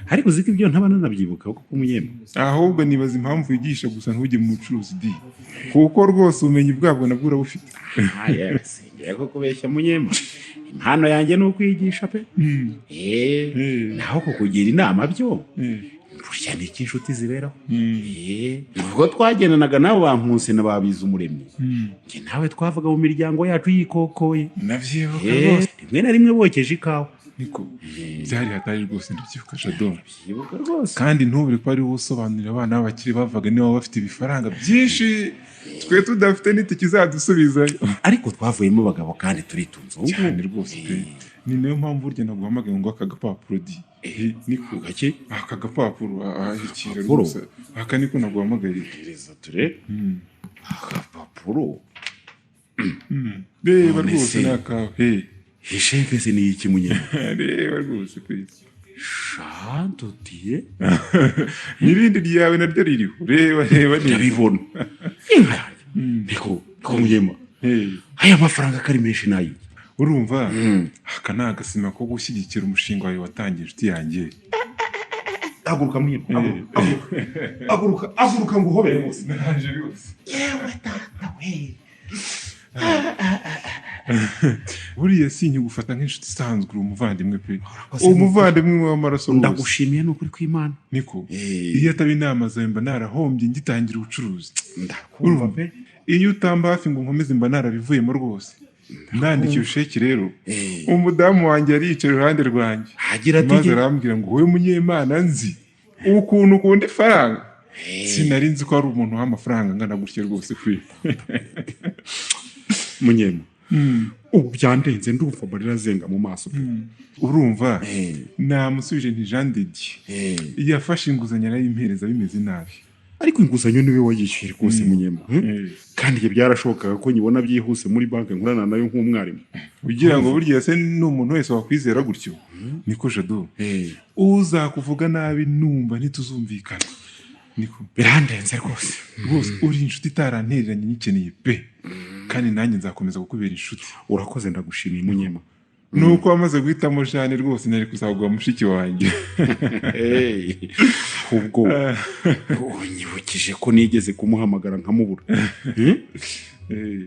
Ariko uzi ko ibyo ntaba nanabyibuka kuko, Munyema. Ahubwo nibaza impamvu wigisha gusa ntujye mu bucuruzi di, kuko rwose ubumenyi bwabwo nabwo urabufite. Ah, yewe, singiye ko kubeshya, Munyema, impano yanjye ni ukwigisha pe. Naho kukugira inama byo burya ni iki inshuti ziberaho. Ubwo twagendanaga nabo ba Nkusi na ba Bizumuremyi, njye nawe twavuga mu miryango yacu yikokoye. Nabyibuka rwose, rimwe na rimwe bokeje ikawa. Niko byari hatari rwose, ndabyibuka Jado. Ndabyibuka rwose. Kandi ntubure ko ari wowe usobanurira abana b'abakire bavaga niba bafite ibifaranga byinshi, twe tudafite n'itike izadusubizayo. Ariko twavuyemo abagabo kandi turitunze ubu. Cyane rwose pe. Ni nayo mpamvu burya naguhamagaye ngo aka gapapuro di. Niko gake, aka gapapuro ahikira Agapapuro? rwose, aka niko naguhamagaye. Gereza turebe agapapuro. Reba None rwose se? ni akawe. Isheke se ni iki, Munyema? Reba rwose pe. Shandotiye. N'irindi ryawe naryo ririho, reba, reba neza. Ndabibona, inka yanjye. Niko niko, Munyema, aya mafaranga ko ari menshi nayo? Urumva, aka ni agasima ko gushyigikira umushinga wawe watangiye, inshuti yanjye. Haguruka Munyema, haguruka, haguruka, haguruka nguhobere rwose. Naje rwose. Yewe data we! Buriya sinkigufata nk'inshuti isanzwe, uri umuvandimwe pe. Urakoze. Umuvandimwe w'amaraso rwose. Ndagushimiye ni ukuri kw'Imana. Niko, iyo ataba inama zawe mba narahombye ngitangira ubucuruzi. Ndakumva. Urumva? Pe. Iyo utamba hafi ngo nkomeze mba narabivuyemo rwose. Nandikiye usheki rero, umudamu wanjye yari yicaye iruhande rwanjye, Agira ati maze iki? arambwira ngo: "Wowe Munyemana, nzi ukuntu ukunda ifaranga, sinari nzi ko hari umuntu uha amafaranga angana gutya rwose kwe." Munyema, ubu byandenze, ndumva amarira azenga mu maso pe. Urumva, namusubije nti: "Jean de Dieu yafashe inguzanyo arayimpereza bimeze nabi." Ariko inguzanyo niwe wayishyuye rwose, Munyema, Kandi ibyo byarashobokaga ko nyibona byihuse muri banki nkorana nayo nk'umwarimu. Ugira ngo burya se ni umuntu wese wakwizera gutyo? Niko Jado, uzakuvuga nabi numva ntituzumvikana, niko. Birandenze rwose. Rwose uri inshuti itarantereranye nyikeneye pe, kandi nanjye nzakomeza kukubera inshuti. Urakoze, ndagushimiye Munyema. Nuko wamaze guhitamo Jane, rwose nari kuzaguha mushiki wanjye. Hey, ahubwo unyibukije ko nigeze kumuhamagara nkamubura. Eh.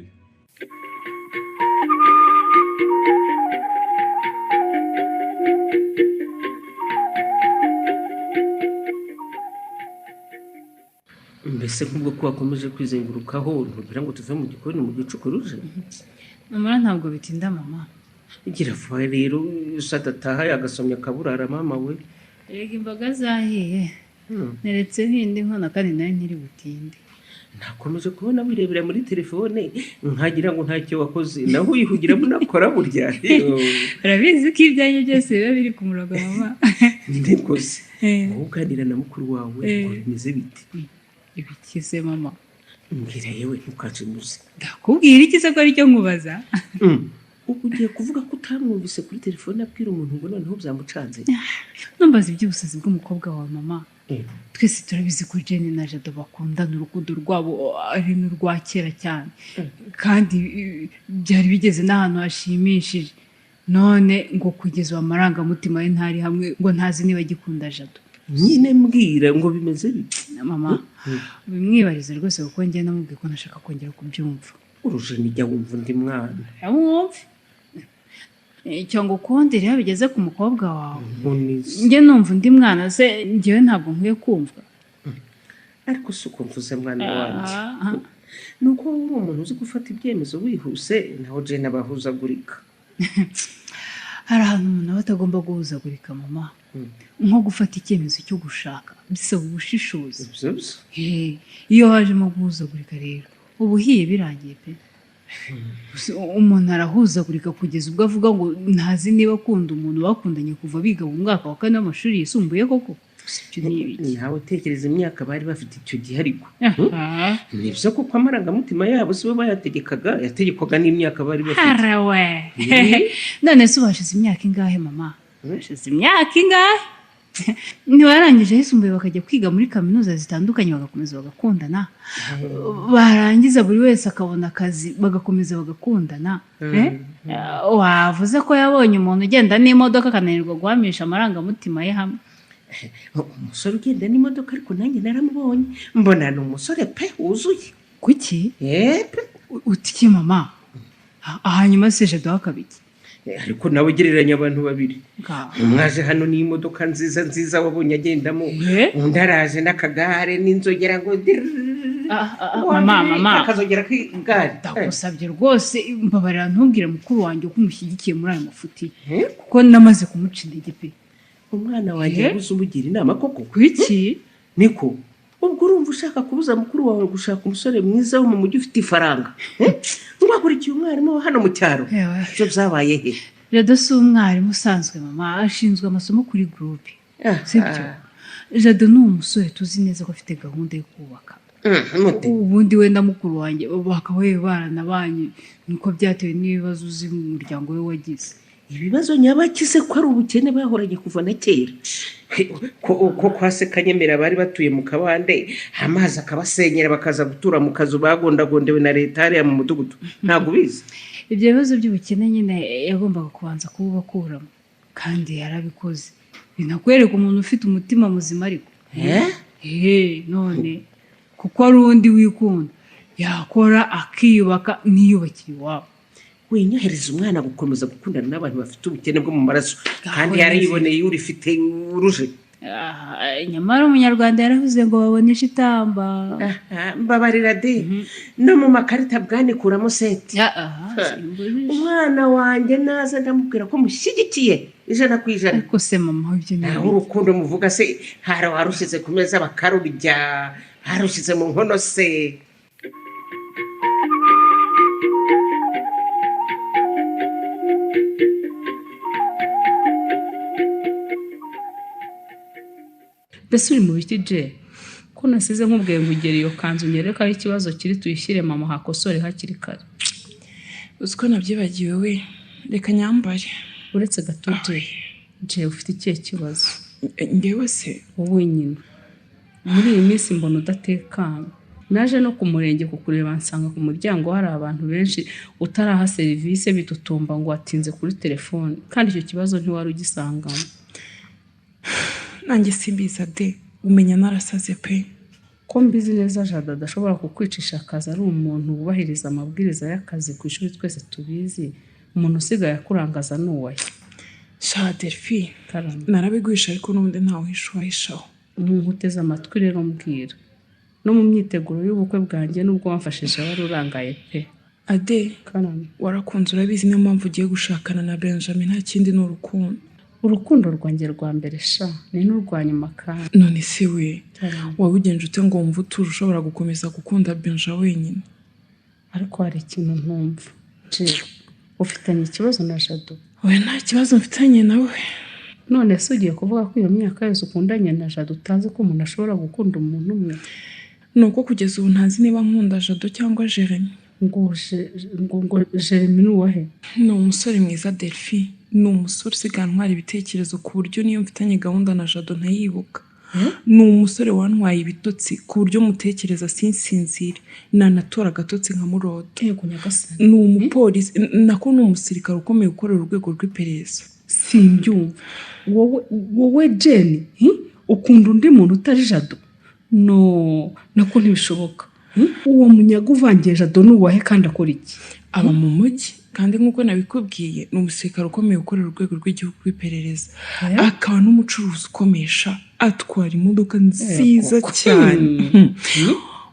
Mbese nk'ubwo ko wakomeje kwizengurukaho, ntugira ngo tuve mu gikoni mu gicuku ruje? Mama, ntabwo bitinda mama. Gira vuba rero, sadataha yagasomye akaburara mama we. Erega imboga zahiye, neretseho indi nkono kandi nayo ntiri butinde. Nakomeje kubona wirebera muri telefone nkagira ngo ntacyo wakoze, naho uyihugiramo unakora burya. Urabizi ko ibyanjye byose biba biri ku murongo mama. Nikoze. Eh. Wowe uganira na mukuru wawe Eh. ngo bimeze bite? Ibikize mama? Mbwira yewe, ntukancimuze. Ndakubwira iki se ko aricyo nkubaza? Ubu ugiye kuvuga ko utamwumvise kuri telefone abwira umuntu ngo noneho byamucanze? Numbaza iby'ubusazi bw'umukobwa wawe mama. Twese turabizi ko Jane na Jado bakundana, urukundo rwabo ari n'urwa kera cyane, kandi byari bigeze n'ahantu hashimishije, none ngo kugeza ubu amarangamutima ye ntari hamwe, ngo ntazi niba agikunda Jado. Nyine mbwira ngo bimeze bite? Mama, bimwibarize rwose, kuko njye namubwiye ko ntashaka kongera kubyumva. Urujeni, jya wumva undi mwana. Wumve icyo ngukundira, iyo bigeze ku mukobwa wawe Nkunize. Njye numva undi mwana se, njyewe ntabwo nkwiye kumva? Ariko si uko mvuze mwana wanjye. Ah, ah. Ni uko wowe uri umuntu uzi gufata ibyemezo wihuse, naho Jane abahuzagurika. Hari ahantu umuntu aba atagomba guhuzagurika mama, nko gufata icyemezo cyo gushaka bisaba ubushishozi. Ibyo byo. Iyo hajemo guhuzagurika rero uba uhiye, birangiye pe. Gusa umuntu arahuzagurika kugeza ubwo avuga ngo ntazi niba akunda umuntu bakundanye kuva biga mu mwaka wa kane w'amashuri yisumbuye koko. Gusa ibyo ni ibiki? Nawe tekereza imyaka bari bafite icyo gihe ariko. Aha. Nibyo koko, amarangamutima yabo si bo bayategekaga, yategekwaga n'imyaka bari bafite. Harawe! None se ubu hashize imyaka ingahe mama? Hashize imyaka ingahe? Ntibarangije ayisumbuye bakajya kwiga muri kaminuza zitandukanye, bagakomeza bagakundana, barangiza buri wese akabona akazi, bagakomeza bagakundana. Eh? Wavuze ko yabonye umuntu ugenda n'imodoka akananirwa guhamisha amarangamutima ye hamwe? Umusore ugenda n'imodoka ariko nanjye naramubonye, mbona ni umusore pe wuzuye. Kuki? Pe. Uti iki mama? Hanyuma se Jado akaba iki? Ariko nawe gereranya abantu babiri. Ngaho. Umwe aje hano n'imodoka nziza nziza wabonye agendamo, undi araje n'akagare n'inzogera ngo dirrrr. Mama, mama. Akazogera k'igare. Ndagusabye rwose, mbabarira ntubwire mukuru wanjye ko umushyigikiye muri ayo mafuti, kuko namaze kumuca intege pe. Umwana wanjye yabuze umugira inama koko? Kuki? Niko, ubwo urumva ushaka kubuza mukuru wawe gushaka umusore mwiza wo mu mujyi ufite ifaranga? Ngo akurikiye umwarimu wa hano mu cyaro? Ibyo byabaye he? Jado si umwarimu usanzwe mama, ashinzwe amasomo kuri groupe, sibyo? Jado ni umusore tuzi neza ko afite gahunda yo kubaka. Ubundi we na mukuru wanjye bakabaye baranabanye, nuko byatewe n'ibibazo uzi mu muryango we wagize. Ibibazo nyabakize ko ari ubukene bahoranye kuva na kera, ko kwa se Kanyemera bari batuye mu kabande, amazi akabasenyera, bakaza gutura mu kazu bagondagondewe na leta hariya mu mudugudu, ntabwo ubizi? Ibyo bibazo by'ubukene nyine yagombaga kubanza kububakuramo, kandi yarabikoze, binakwereka umuntu ufite umutima muzima ariko. Eh? None kuko ari undi wikunda. Yakora akiyubaka ntiyubakire iwabo. Winyohereza umwana gukomeza gukundana n'abantu bafite ubukene bwo mu maraso, kandi yariboneye urifite uruje. Nyamara umunyarwanda yaravuze ngo babone ishitamba. Mbabarira de, no mu makarita bwanikuramo seti. Umwana wanjye naza ndamubwira ko mushyigikiye 100%. Ariko se mama, ibyo ni Naho urukundo muvuga se, hari warushyize ku meza bakarurya, harushyize mu nkono se? Mbese uri mu biti je, ko nasize nkubwiye ngo ugere iyo kanzu unyereke aho ikibazo kiri, tuyishyire mama hakosore hakiri kare. Uzi ko nabyibagiwe we, reka nyambare. Uretse gato je, je ufite ikihe kibazo? Ngewe se? Wowe nyine muri iyi minsi mbona udatekanye. Naje no ku murenge kukureba nsanga ku muryango hari abantu benshi utaraha serivisi, bitutumba ngo watinze kuri telefone, kandi icyo kibazo ntiwari ugisangamo. Nanjye simbiza de, umenya narasaze pe. Ko mbizi neza Jado adashobora kukwicisha akazi, ari umuntu wubahiriza amabwiriza y'akazi ku ishuri twese tubizi, umuntu usigaye akurangaza ni uwahe? Sha Delphi, narabiguhisha ariko n'ubundi ntawe uhisha uwahishaho. Umuntu uteze amatwi rero mbwira, no mu myiteguro y'ubukwe bwanjye nubwo wamfashije wari urangaye pe. Ade, warakunze urabizi, niyo mpamvu ugiye gushakana na Benjamin, nta kindi ni urukundo. Urukundo rwanjye rwa mbere sha, ni n'urwa nyuma kandi. None se we, wabigenje ute ngo wumve utuje ushobora gukomeza gukunda Benja wenyine? Ariko hari ikintu ntumva je, ufitanye ikibazo na Jado? Oya, nta kibazo mfitanye nawe. None se ugiye kuvuga ko iyo myaka yose ukundanye na Jado utazi ko umuntu ashobora gukunda umuntu umwe? Ni uko kugeza ubu ntazi niba nkunda Jado cyangwa Jeremy. Ngo ngo Jeremy ni uwahe? Ni umusore mwiza Delphi, ni umusore usigaye antwara ibitekerezo ku buryo niyo mfitanye gahunda na Jado ntayibuka. Ni umusore wantwaye ibitotsi ku buryo mutekereza sinsinzire, nanatora agatotsi nkamurota. Yego nyagasani. Ni umupolisi, nako ni umusirikare ukomeye ukorera urwego rw'iperereza. Simbyumva, wowe Jane ukunda undi muntu utari Jado? No, nako ntibishoboka. Uwo munyaga uvangiye Jado ni uwahe kandi akora iki? Aba mu mujyi, kandi nk'uko nabikubwiye ni umusirikare ukomeye ukorera urwego rw'igihugu rw'iperereza, akaba n'umucuruzi ukomesha, atwara imodoka nziza cyane.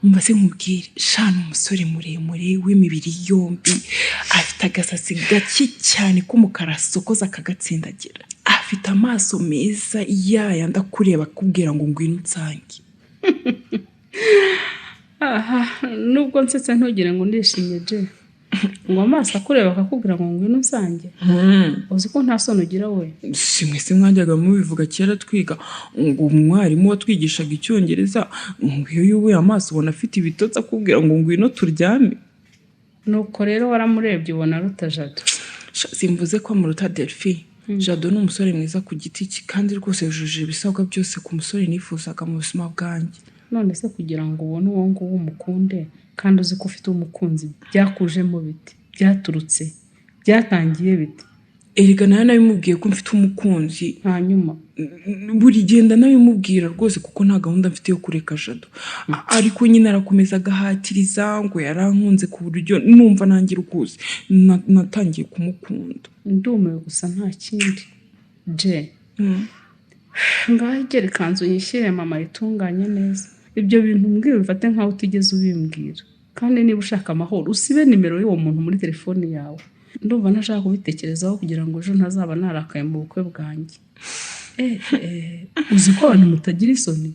Umva se nkubwire, sha ni umusore muremure w'imibiri yombi, afite agasatsi gake cyane k'umukara asokoza akagatsindagira, afite amaso meza yayandi akureba akubwira ngo ngwino unsange. Aha, nubwo nsetse ntugire ngo ndishimye je, ngo amaso akureba akakubwira ngo ngwino unsange. Uzi ko nta soni ugira we? Simwe se mwajyaga mubivuga kera twiga, ngo umwarimu watwigishaga icyongereza ngo iyo yubuye amaso ubona afite ibitotsi akubwira ngo ngwino turyame. Nuko rero waramurebye ubona aruta Jado? Simvuze ko amuruta Delphi. Jado ni umusore mwiza ku giti cye, kandi rwose yujuje ibisabwa byose ku musore nifuzaga mu buzima bwanjye. None se kugira ngo ubone uwo nguwo umukunde kandi uzi ko ufite umukunzi, byakujemo biti? Byaturutse byatangiye biti? Erega nawe nabimubwiye ko mfite umukunzi. Hanyuma buri gihe ndanabimubwira rwose kuko nta gahunda mfite yo kureka Jado, ariko nyine arakomeza agahatiriza ngo yarankunze ku buryo numva nangira ukuzi natangiye kumukunda. Ndumiwe gusa nta kindi je. Ngaho igera ikanzu yishyire mama itunganye neza. Ibyo bintu mbwira ubifate nkaho utigeze ubimbwira, kandi niba ushaka amahoro usibe nimero y'uwo muntu muri telefoni yawe. Ndumva ntashaka kubitekerezaho kugira ngo ejo ntazaba narakaye mu bukwe bwanjye. Uzi ko abantu mutagira isoni?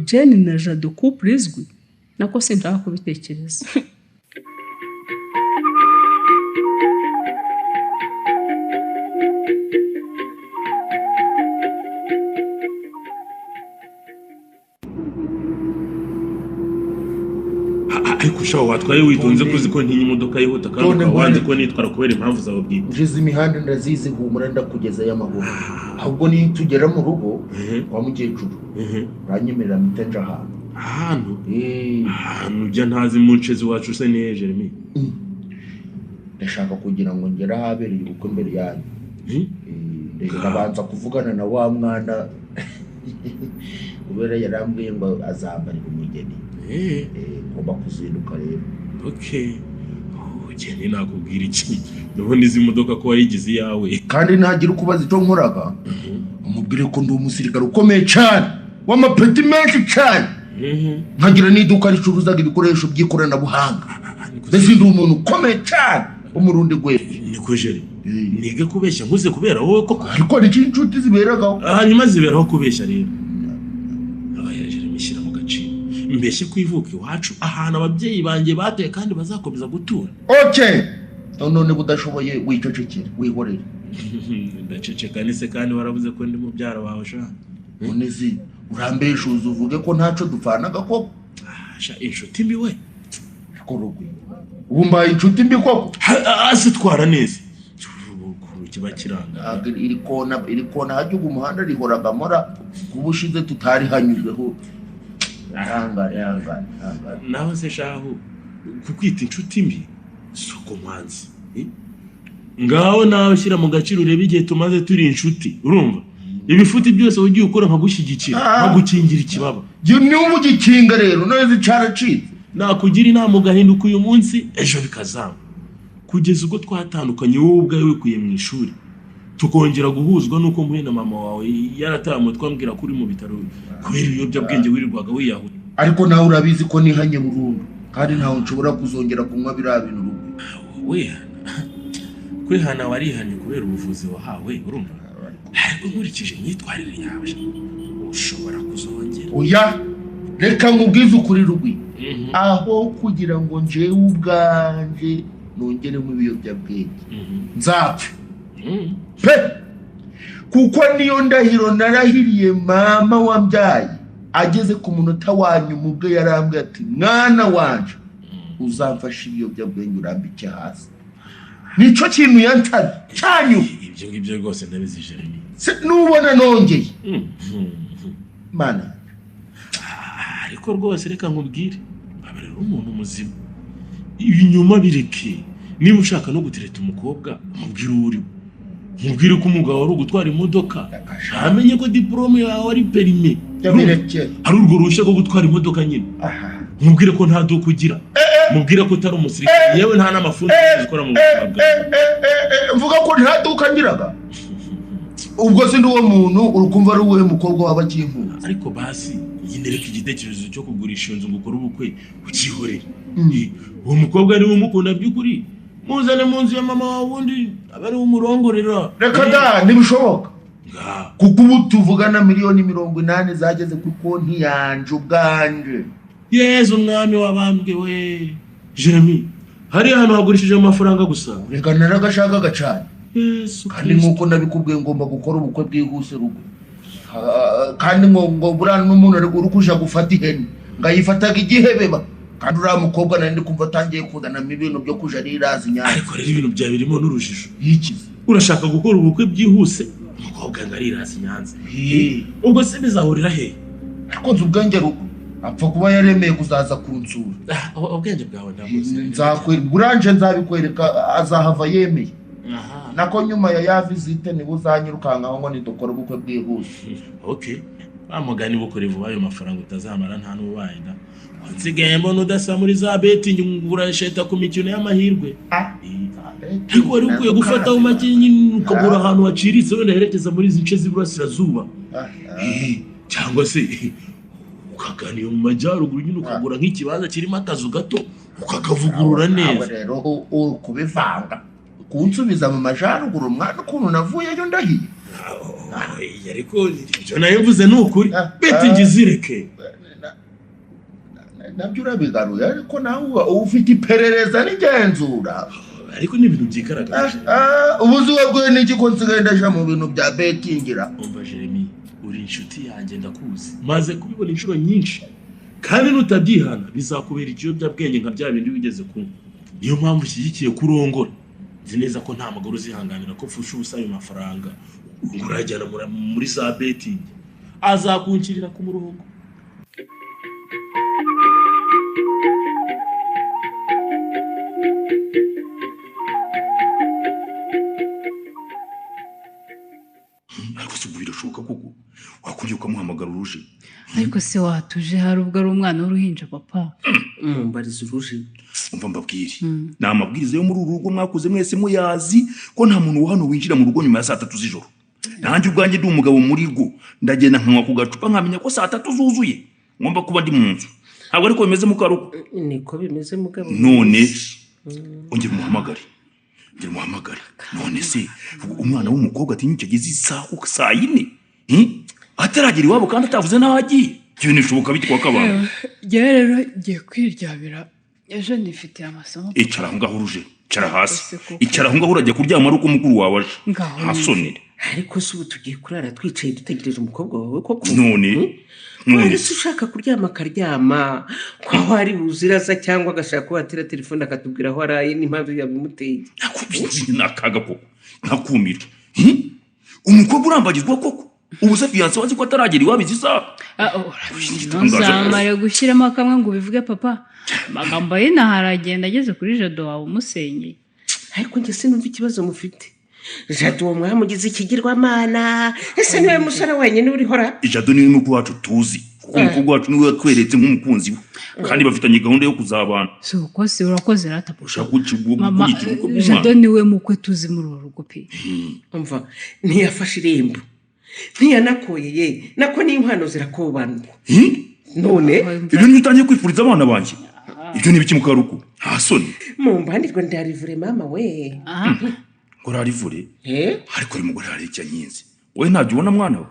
Jane na Jado couple izwi, nako sinshaka kubitekereza. Ariko ushaho watwaye witonze ko uzi ko ntinya imodoka yihuta, kandi ukaba wanze ko nitwara kubera impamvu zawe bwite. Njize imihanda ndazizi, humura ndakugezayo amahoro. Ahubwo nitugera mu rugo kwa mukecuru uranyemerera mpite nja ahantu. Ahantu? Ahantu ujya ntazi mu nce z'iwacu se ni Jeremy? Ndashaka kugira ngo ngere ahabereye ubukwe mbere yanyu. Ndabanza kuvugana na wa mwana kubera yarambwiye ngo azambarira umugeni. Ngomba kuzinduka rero. Okay, ugende, nakubwira iki? Ndabona izi modoka ko wayigize iyawe. Kandi ntagira ukubaza icyo nkoraga, umubwire ko ndi umusirikare ukomeye cyane w'amapeti menshi cyane, nkagira n'iduka ricuruzaga ibikoresho by'ikoranabuhanga. Mbese ndi umuntu ukomeye cyane wo mu rundi rwego. Niko jeri, nige kubeshya nkuze kubera wowe koko? Ariko ni inshuti ziberagaho. Hanyuma ziberaho kubeshya rero. Oya Jeremy, shyira mu gaciro, mbeshye ku ivuko iwacu, ahantu ababyeyi banjye batuye kandi bazakomeza gutura. Okay, none udashoboye wicecekere, wihorere. Ndaceceka nise kandi waravuze ko ndi mubyara wawe sha? None se urambeshuza uvuge ko ntaco dupfanaga koko? Sha, inshuti mbi we. Ariko Rugwi, ubu mbaye inshuti mbi koko? Azitwara neza ukuntu kiba kiranga. Ntabwo iri kona hajya umuhanda rihoraga mora kuba ushize tutarihanyuzeho. Ihangane, ihangane, ihangane. Naho se shahu, kukwita inshuti mbi si uko mwanzi, eh? Ngaho nawe shyira mu gaciro urebe igihe tumaze turi inshuti. Urumva ibifuti byose ugiye ukora nkagushyigikira, nkagukingira ikibaba. Niba ugikinga rero neza caracitse. Nakugira inama ugahinduka uyu munsi, ejo bikazamba, kugeza ubwo twatandukanye wowe ubwawe wikuye mu ishuri, tukongera guhuzwa n'uko mpuye na mama wawe yarataye umutwe ambwira ko uri mu bitaro kubera ibiyobyabwenge wirirwaga wiyahura. Ariko nawe urabizi ko nihanye burundu kandi ntawe nshobora kuzongera kunywa biriya bintu, Rugwi. Wihana, kwihana warihanye kubera ubuvuzi wahawe, urumva? Ariko nkurikije imyitwarire yawe ushobora kuzongera. Oya, reka nkubwize ukuri, Rugwi. Aho kugira ngo njyewe ubwanjye nongeremo ibiyobyabwenge, nzapfa pe, kuko niyo ndahiro narahiriye mama wambyaye. Ageze ku munota wa nyuma ubwe yarambwiye ati: "Mwana wanje, uzamfashe ibiyobyabwenge urambike hasi." Nicyo kintu yansabye cyanyu. Ibyo ngibyo rwose ndabizi, Jeremy. Nubona nongeye, mana. Ariko rwose reka nkubwire, babarira umuntu muzima, ibinyoma bireke. Niba ushaka no gutereta umukobwa, mubwire uwo uri we, mubwire ko umugabo wari ugutwara imodoka, ntamenye ko diporome yawe ari permis, hari urwo ruhushya rwo gutwara imodoka nyine. Mubwire ko nta duka ugira, mubwire ko utari umusirikare, yewe nta n'amafundi ukora mu buzima bwawe. Mvuga ko nta duka ngiraga? Ubwo si ndi uwo muntu urukumva ari uwuhe mukobwa waba akinkunda? Ariko basi nyine reka igitekerezo cyo kugurisha iyo nzu ngo ukore ubukwe ukihorere. Uwo mukobwa niwe umukunda by'ukuri, muzane mu nzu ya mama wawe, ubundi abe ariwe umurongorera. Reka da, ntibishoboka, kuko ubu tuvugana miliyoni 80 zageze kuri konti yanje ubwanje. Yezu umwami wabambwe we! Jeremy, hariya hantu hagurishije amafaranga gusa. Reka, naragashakaga cyane. Yesu. Kandi nk'uko nabikubwiye, ngomba gukora ubukwe bwihuse, Rugo. Kandi ngo buriya n'umuntu uri kuja gufata ihene ngo ayifataga igihebeba, kandi uriya mukobwa nari ndi kumva atangiye kuzanamo ibintu byo kuja ariraza inyanya. Ariko rero ibintu byawe birimo n'urujijo. Yikize. Urashaka gukora ubukwe byihuse, umukobwa ngo ariraza i Nyanza, ubwo se bizahurira he? Ariko nzi ubwenge, Rugo, apfa kuba yaremeye kuzaza kunsura. Ubwenge bwawe ndabuzi. Buranje nzabikwereka, azahava yemeye. Nako nyuma ya visite niba uzanyirukankaho ngo nidukore ubukwe bwihuse. Okay, wa mugani bukore vuba ayo mafaranga utazamara nta n'ubaye da. Nsigaye mbona udasa muri za betting, ngo urasheta ku mikino y'amahirwe. Ariko wari ukwiye gufataho make nyine ukagura ahantu haciriritse, wenda herekeza muri izi nce z'iburasirazuba, cyangwa se ukagana iyo mu majyaruguru nyine, ukagura nk'ikibanza kirimo akazu gato ukakavugurura neza. Rero uri kubivanga kunsubiza mu majyaruguru, mwana, ukuntu navuyeyo ndahiye. Ariko ibyo nayo mvuze ni ukuri, betting zireke. Nabyo urabigaruye, ariko nawe uba ufite iperereza n'igenzura. Ariko ni ibintu byigaragaje. Ubuzima bwe n'iki ko nsigaye ndaja mu bintu bya betingira? Umva Jeremy, uri inshuti yanjye, ndakuzi, maze kubibona inshuro nyinshi, kandi nutabyihana bizakubera ikiyobyabwenge nka bya bindi wigeze kunywa. Niyo mpamvu ushyigikiye kurongora. Nzi neza ko nta mugore uzihanganira ko pfusha ubusa ayo mafaranga ngo urayajyana muri za betting. Azakunkirira ku murongo. Ariko se ubu birashoboka koko wakongera ukamuhamagara uruje? Ariko se watuje, hari ubwo ari umwana w'uruhinja, papa? Mumbariza uruje. Umva mbabwire, ni amabwiriza yo muri uru rugo mwakuze mwese muyazi ko nta muntu wa hano winjira mu rugo nyuma ya saa 3 z'ijoro. Nanjye ubwanjye ndi umugabo muri rwo, ndagenda nkanywa ku gacupa nkamenya ko saa 3 zuzuye ngomba kuba ndi mu nzu. Ntabwo ariko bimeze, mukaruko? Niko bimeze, mugabo. None ongera umuhamagare, ongera umuhamagare. None se umwana w'umukobwa atinya ageze isaha saa 4, Ataragera iwabo kandi atavuze n'aho agiye, ibyo bintu bishoboka bite kwa Kabanda? Njyewe rero ngiye kwiryamira, ejo nifitiye amasomo. Icara aho ngaho uruje, icara hasi, icara aho ngaho. Urajya kuryama ari uko mukuru wawe aje. Ngaho. Nta soni. Ariko se ubu tugiye kurara twicaye dutegereje umukobwa wawe koko? None none Wari se ushaka kuryama akaryama, ko aho ari buziraza, cyangwa agashaka ko watera telefone akatubwira aho araye n'impamvu yabimuteye. Ni akaga koko, ntakumira. Umukobwa urambagizwa koko? Ubu se fiancé wazi ko ataragera iwabo izi saha? Ntuzamare gushyiramo akamwe ngo ubivuge, papa. Amagambo ye naho aragenda ageze kuri Jado wawe umusenyeye. Ariko njye sinumva ikibazo mufite. Jado uwo mwamugize ikigirwamana. Ese niwe musore wenyine urihora? Jado niwe mukuru wacu tuzi, kuko umukobwa wacu niwe watweretse nk'umukunzi we, kandi bafitanye gahunda yo kuzabana. Si uko se? Urakoze rata, papa. Ushaka Mama, kunyita ubukwe Jado bw'umwana? niwe mukwe tuzi muri uru rugo pe. Umva, ntiyafashe irembo, ntiyanakoye ye, nako n'inkwano zirakobanwa none. Ibyo niba utangiye kwifuriza abana banjye, ibyo ni ibiki, mukaruku? Nta soni. Mumbandirwe, ndarivure mama we. Ngo rarivure, ariko uyu mugore hari icyo ankinze. Wowe ntabyo ubona, mwana we?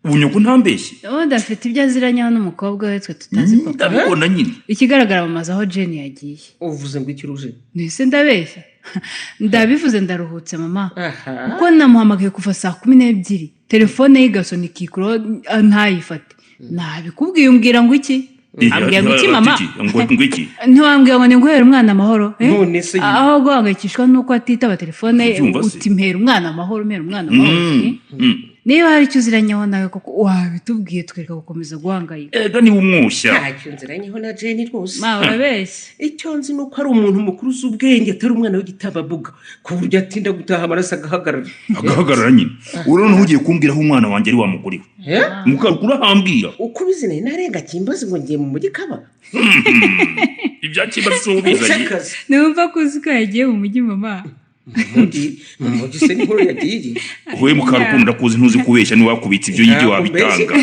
Ubu nyoko ntambeshye? Ubundi afite ibyo aziranyeho n'umukobwa we twe tutazi, papa. Ndabibona nyine. Ikigaragara bamaze aho Jane yagiye. Uvuze ngo ikiruje? Ntise ndabeshya, ndabivuze ndaruhutse, mama, kuko namuhamagaye kuva saa 12, telefone ye igasona ikikuro ntayifate. Nabikubwiye umbwira ngo iki? Ambwira ngo iki, mama? Ngo iki? Ntiwambwira ngo ninguhere umwana amahoro, eh? None se nyine. Aho guhangayikishwa nuko atitaba telefone ye, Ubyumva se? uti mpera umwana amahoro, mpera umwana amahoro, eh? Niba hari icyo uziranyeho nawe koko wabitubwiye, tukareka gukomeza guhangayika. Ega niba umwushya. Ntacyo nziranyeho na Jane rwose. Ma, urabeshya. Icyo nzi ni uko ari umuntu mukuru uzi ubwenge, atari umwana w'igitambambuga ku buryo atinda gutaha amaraso agahagarara. Agahagarara nyine. Urabona ugiye kumbwira aho umwana wanjye ari wa mugore we? Mukaruku, urahambwira. Uko ubizi nari narenga Kimbazi ngo ngiye mu mujyi kaba. Ibya Kimbazi si wowe ubizanye. Numva ko uzi ko yagiye mu mujyi, mama. Mu mujyi se niho yagiye? Wowe mukarukundo, ndakuzi, ntuzi kubeshya. Ntiwakubitse ibyo yibyo wabitanga,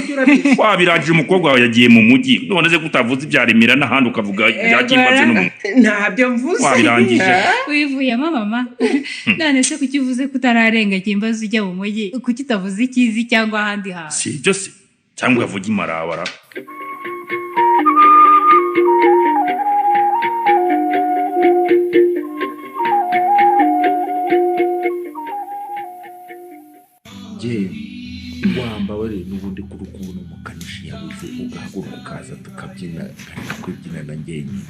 wabirangije. Umukobwa wawe yagiye mu mujyi, none se kutavuze ibya Remera n'ahandi, ukavuga ibya Kimbazi no mu Ntabyo mvuze. Wabirangije. Wivuyemo, mama. None se kuki uvuze ko utararenga Kimbazi ujya mu mujyi, kuki utavuze ikizi cyangwa ahandi hantu? Si ibyo se, cyangwa ukavuga imarabara. Njye wambabarire n'ubundi kuri kubona umukanishi yabuze, ugahaguruka ukaza tukabyina, nkareka kwibyina na njyenyine.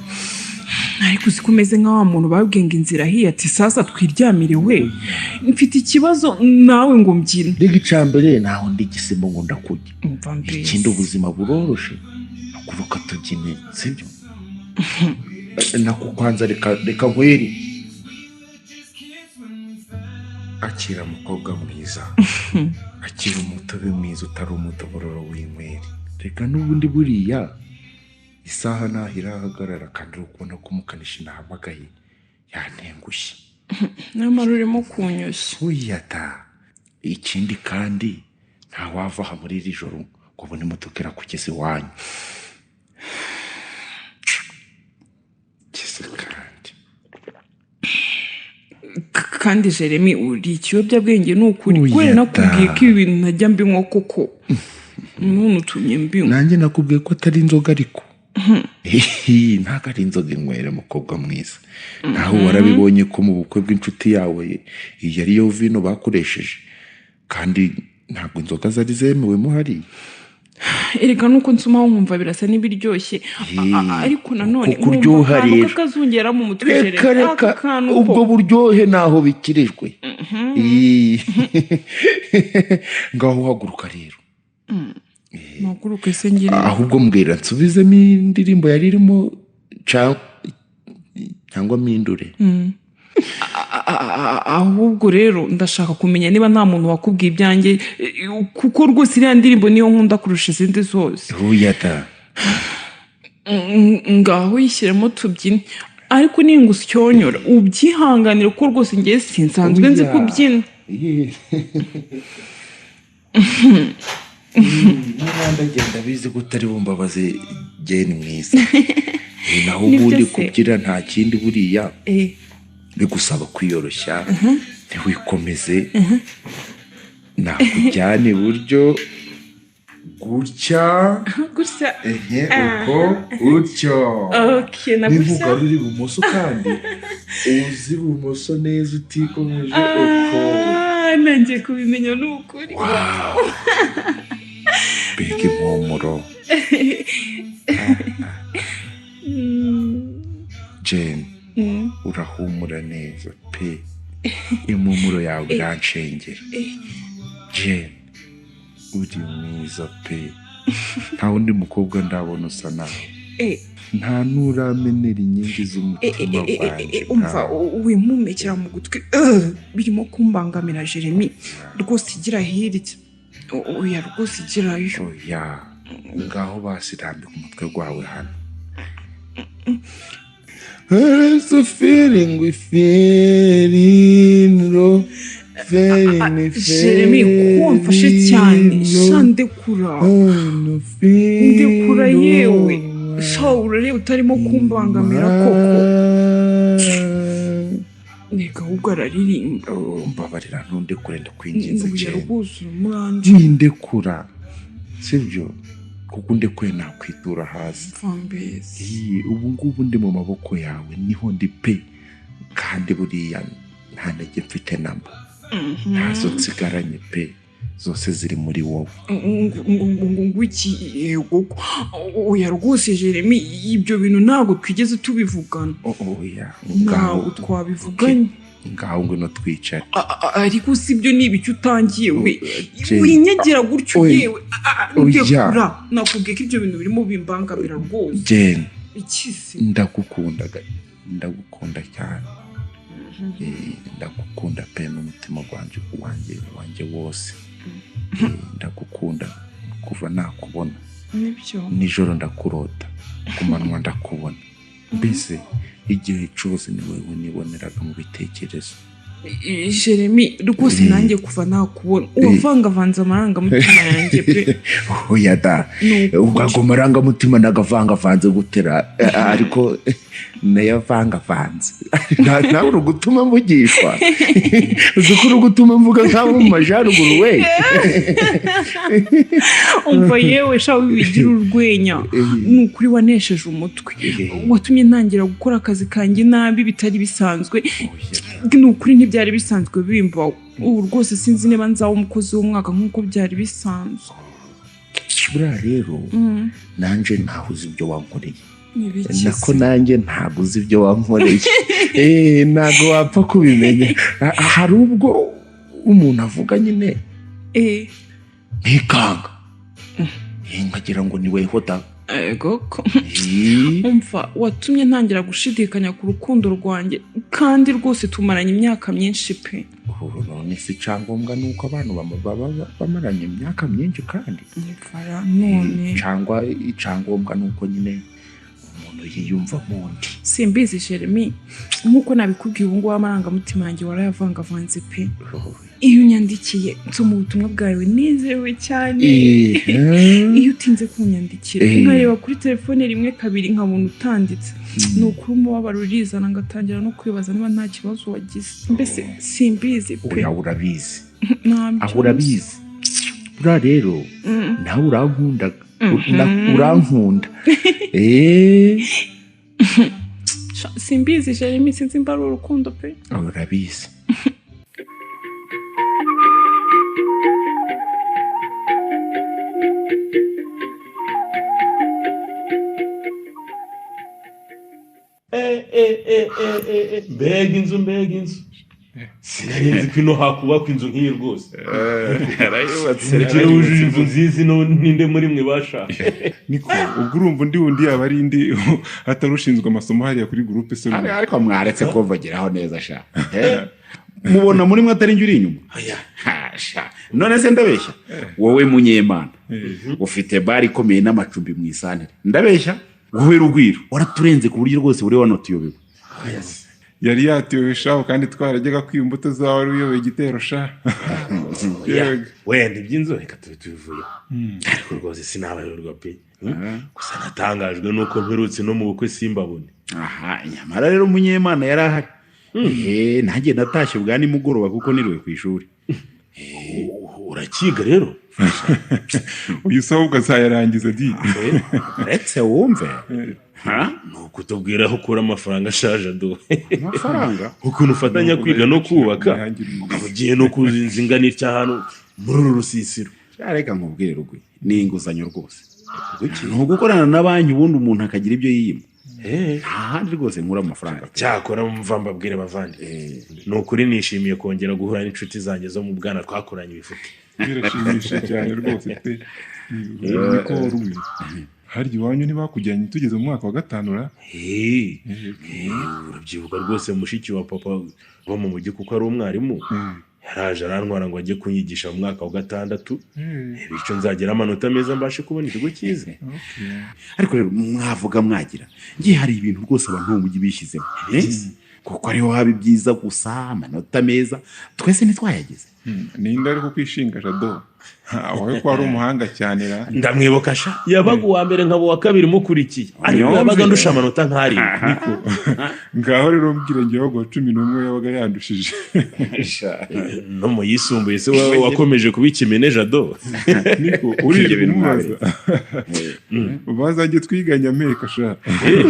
Ariko uzi ko umeze nka wa muntu babwiye ngo inzira ahiye, ati sasa twiryamire? We, mfite ikibazo nawe ngo mbyine. Rega icambere ntaho ndi igisimba ngo ndakurya. Umva mbese. Ikindi, ubuzima buroroshe, haguruka tubyine, sibyo? Nako kwanza reka reka nkwere. Akira mukobwa mwiza, akira umutobe mwiza utari umutobororo w'inyweri. Reka n'ubundi buriya isaha ntaho irahagarara, kandi uri kubona ko umukanishi nahamagaye yantengushye. Nyamara urimo kunyoshya. Uyata. Ikindi kandi, ntawava aha muri iri joro ngo abone imodoka irakugeza iwanyu. Kize kandi. Kandi Jeremy, uri ikiyobyabwenge ni ukuri. Oya Kubera nakubwiye da. ko ibi bintu ntajya mbinywa koko, none utumye mbinywa. Nanjye nakubwiye ko atari inzoga, ariko ntabwo ari inzoga. Inywere mukobwa mwiza. Nawe warabibonye ko mu bukwe bw'inshuti yawe iyi ariyo vino bakoresheje, kandi ntabwo inzoga zari zemewemo hariya. Erega nuko nsomaho nkumva birasa n'ibiryoshye. Ariko nanone Uko kuryoha nkumva akantu rero. k'akazungera mu mutwe. Reka Jeremy, reka. aka kantu Ubwo ko buryohe naho bikirijwe. Ngaho uhaguruka rero. Mpaguruke se ngire? Ahubwo mbwira nsubizemo indirimbo yari irimo cyangwa mpindure? Ahubwo rero ndashaka kumenya niba nta muntu wakubwiye ibyanjye, kuko rwose iriya ndirimbo niyo nkunda kurusha izindi zose. Uyata. Ngaho yishyiremo tubyine. Ariko ningusyonyora ubyihanganire, kuko rwose ngewe sinsanzwe nzi Oya. kubyina. Niba ndagenda bizi ko utari bumbabaze, Jane mwiza. Naho Nibyo ubundi se. kubyina nta kindi buriya, bigusaba kwiyoroshya, ntiwikomeze. Nakujyana iburyo gutya. Gutya? Ehe, uko utyo. Okay, na gutya? Niba uri ibumoso kandi uzi ibumoso neza utikomeje uko. Ah, nangiye kubimenya, ni ukuri. Mbega impumuro! Jane, urahumura neza pe, impumuro yawe iranshengera. Jane, uri mwiza pe, nta wundi mukobwa ndabona usa nawe. Nta n'uramenera inkingi z'umutima wanjye. Umva, ntawe. wimpumekera mu gutwi. Ugh, birimo kumbangamira, Jeremy, rwose igira hirya. Oya, rwose igirayo. Oya, ngaho basi rambika umutwe wawe hano. It's a feeling we feeling low, feeling. Jeremy, ko wamfashe cyane sha? Ndekura, ndekura yewe sha. Urareba utarimo kumbangamira koko? Reka, ahubwo araririmba. Mbabarira, ntundekure, ndakwinginze. Oya. Jane. Rwose urimo. Nindekura sibyo, kuko undekuye nakwitura hasi. Mbese. Iyi, ubu ngubu ndi mu maboko yawe, niho ndi pe, kandi buriya nta ntege mfite namba, ntazo nsigaranye pe, zose ziri muri wowe. Ngo iki? Yego, oya rwose Jeremy, ibyo bintu ntabwo twigeze tubivugana. Oya. Ntabwo twabivuganye. Ngaho ngwino twicare. Ariko si ibyo, ni ibiki utangiye we? Jane. Winyegera gutyo. Oya. Yewe. Oya. Ndekura, nakubwiye ko ibyo bintu birimo bimbangamira rwose. Jane. Iki se? Ndagukunda, ndagukunda cyane. Ndagukunda pe n'umutima wanjye wanjye wose. Ndagukunda kuva nakubona. Nibyo? Nijoro ndakurota, ku manywa ndakubona, mbese igihe cyose ni wowe niboneraga mu bitekerezo. Jeremy, rwose nanjye kuva nakubona uwavangavanze amarangamutima yanjye pe. Oya da. Ni ukuri. Ubwo ago marangamutima nagavangavanze gutera, ariko nayavangavanze. Nawe uri gutuma mvugishwa, uzi ko uri gutuma mvuga nk'abo mu majyaruguru we. Umva yewe sha, wibigira urwenya, ni ukuri wanesheje umutwe, watumye ntangira gukora akazi kanjye nabi bitari bisanzwe. Ni ukuri ntibyari bisanzwe bimbaho. Ubu rwose sinzi niba nzaba umukozi w'umwaka nk'uko byari bisanzwe. Buriya rero nanjye ntaho uzi ibyo wankoreye. Ni ibiki Nako se? nanjye ntabwo uzi ibyo wankoreye. Ntabwo wapfa kubimenya. Hari ubwo umuntu avuga nyine ntikanga, nkagira ngo ni weho da. Ego ko. Umva, watumye ntangira gushidikanya ku rukundo rwanjye, kandi rwose tumaranye imyaka myinshi pe. Ubu none si icyangombwa ni uko abantu baba bamaranye imyaka myinshi kandi? Mvara none. Cyangwa icyangombwa ni uko nyine umuntu yiyumvamo undi? Simbizi Jeremy, nk'uko nabikubwiye, ubu ngubu amarangamutima yanjye warayavangavanze pe. Iyo unyandikiye nsoma ubutumwa bwawe nezerewe cyane. Iyo utinze kunyandikira, nkareba kuri telefone rimwe kabiri nkabona utanditse, ni ukuri umubabaro urizana, ngatangira no kwibaza niba nta kibazo wagize. Mbese simbizi pe. Oya, urabizi. Ntabyo. Aho urabizi. Buriya rero nawe urankunda. Urankunda. Sha, simbizi Jeremy, sinzi mba ari urukundo pe. Urabizi. Mbega inzu, mbega inzu! Sinari nzi ko ino hakubakwa inzu nk'iyi rwose. Yarayubatse. Umukire wujuje inzu nziza ino ninde muri mwe bashaka? Niko ubwo urumva undi wundi yaba ari indi atari ushinzwe amasomo hariya kuri groupe se? Ariko mwaretse kumvugiraho neza sha. Mubona muri mwe atari njye uri inyuma? Ha, sha. None se ndabeshya? Wowe Munyemana ufite bare ikomeye n'amacumbi mu isantere, ndabeshya? Wowe Rugwiro waraturenze ku buryo rwose buri wano tuyobewe. Yari yatewe shaho kandi twarajyaga kwiba imbuto zawe wari uyoboye igitero sha. Wenda iby'inzu reka tube tubivuyeho, ariko rwose sinabayoberwa pe. Gusa natangajwe nuko mperutse no mu bukwe simbabone. Aha, nyamara rero Munyemana yari ahari. Nanjye natashye ubwa nimugoroba kuko niriwe ku ishuri. Urakiga rero? Uyu se ahubwo azayarangiza di. Uretse wumve. Ni ukutubwira aho ukura amafaranga ashaje do. Amafaranga? Ukuntu ufatanya kwiga no kubaka, ukaba ugiye no kuza inzu ingana itya hano muri uru rusisiro. Reka nkubwire Rugwi, ni inguzanyo rwose. Ni ugukorana na banki ubundi umuntu akagira ibyo yiyima. Nta handi rwose nkura amafaranga. Cyakora mva mbabwire bavandi, ni ukuri nishimiye kongera guhura n'inshuti zanjye zo mu bwana twakoranye ibifuti. Birashimishije cyane rwose pe. Niko Rugwi, harya iwanyu ntibakujyanye tugeze mu mwaka wa 5 ra? Urabyibuka rwose mushiki wa papa wo mu mujyi kuko ari umwarimu, yaraje arantwara ngo ajye kunyigisha mu mwaka wa 6, bityo nzagira amanota meza mbashe kubona ikigo cyiza. Ariko rero mwavuga mwagira, ngiye hari ibintu rwose abantu bo mu mujyi bishyizemo, kuko ariho haba ibyiza gusa, amanota meza twese ntitwayageze. Ninde ariko kwishinga Jado? Wowe ko ari umuhanga cyane ra. Ndamwibuka sha, yabaga uwa mbere nkaba uwa kabiri mukurikiye, ariko yabaga ndusha amanota nk'arindwi. Niko ngaho rero mbwira ngewe wa 11 yabaga yandushije. No mu yisumbuye se wowe wakomeje kuba ikimene Jado. Niko uri kumubaza. Bazajye twiganya mpeka sha.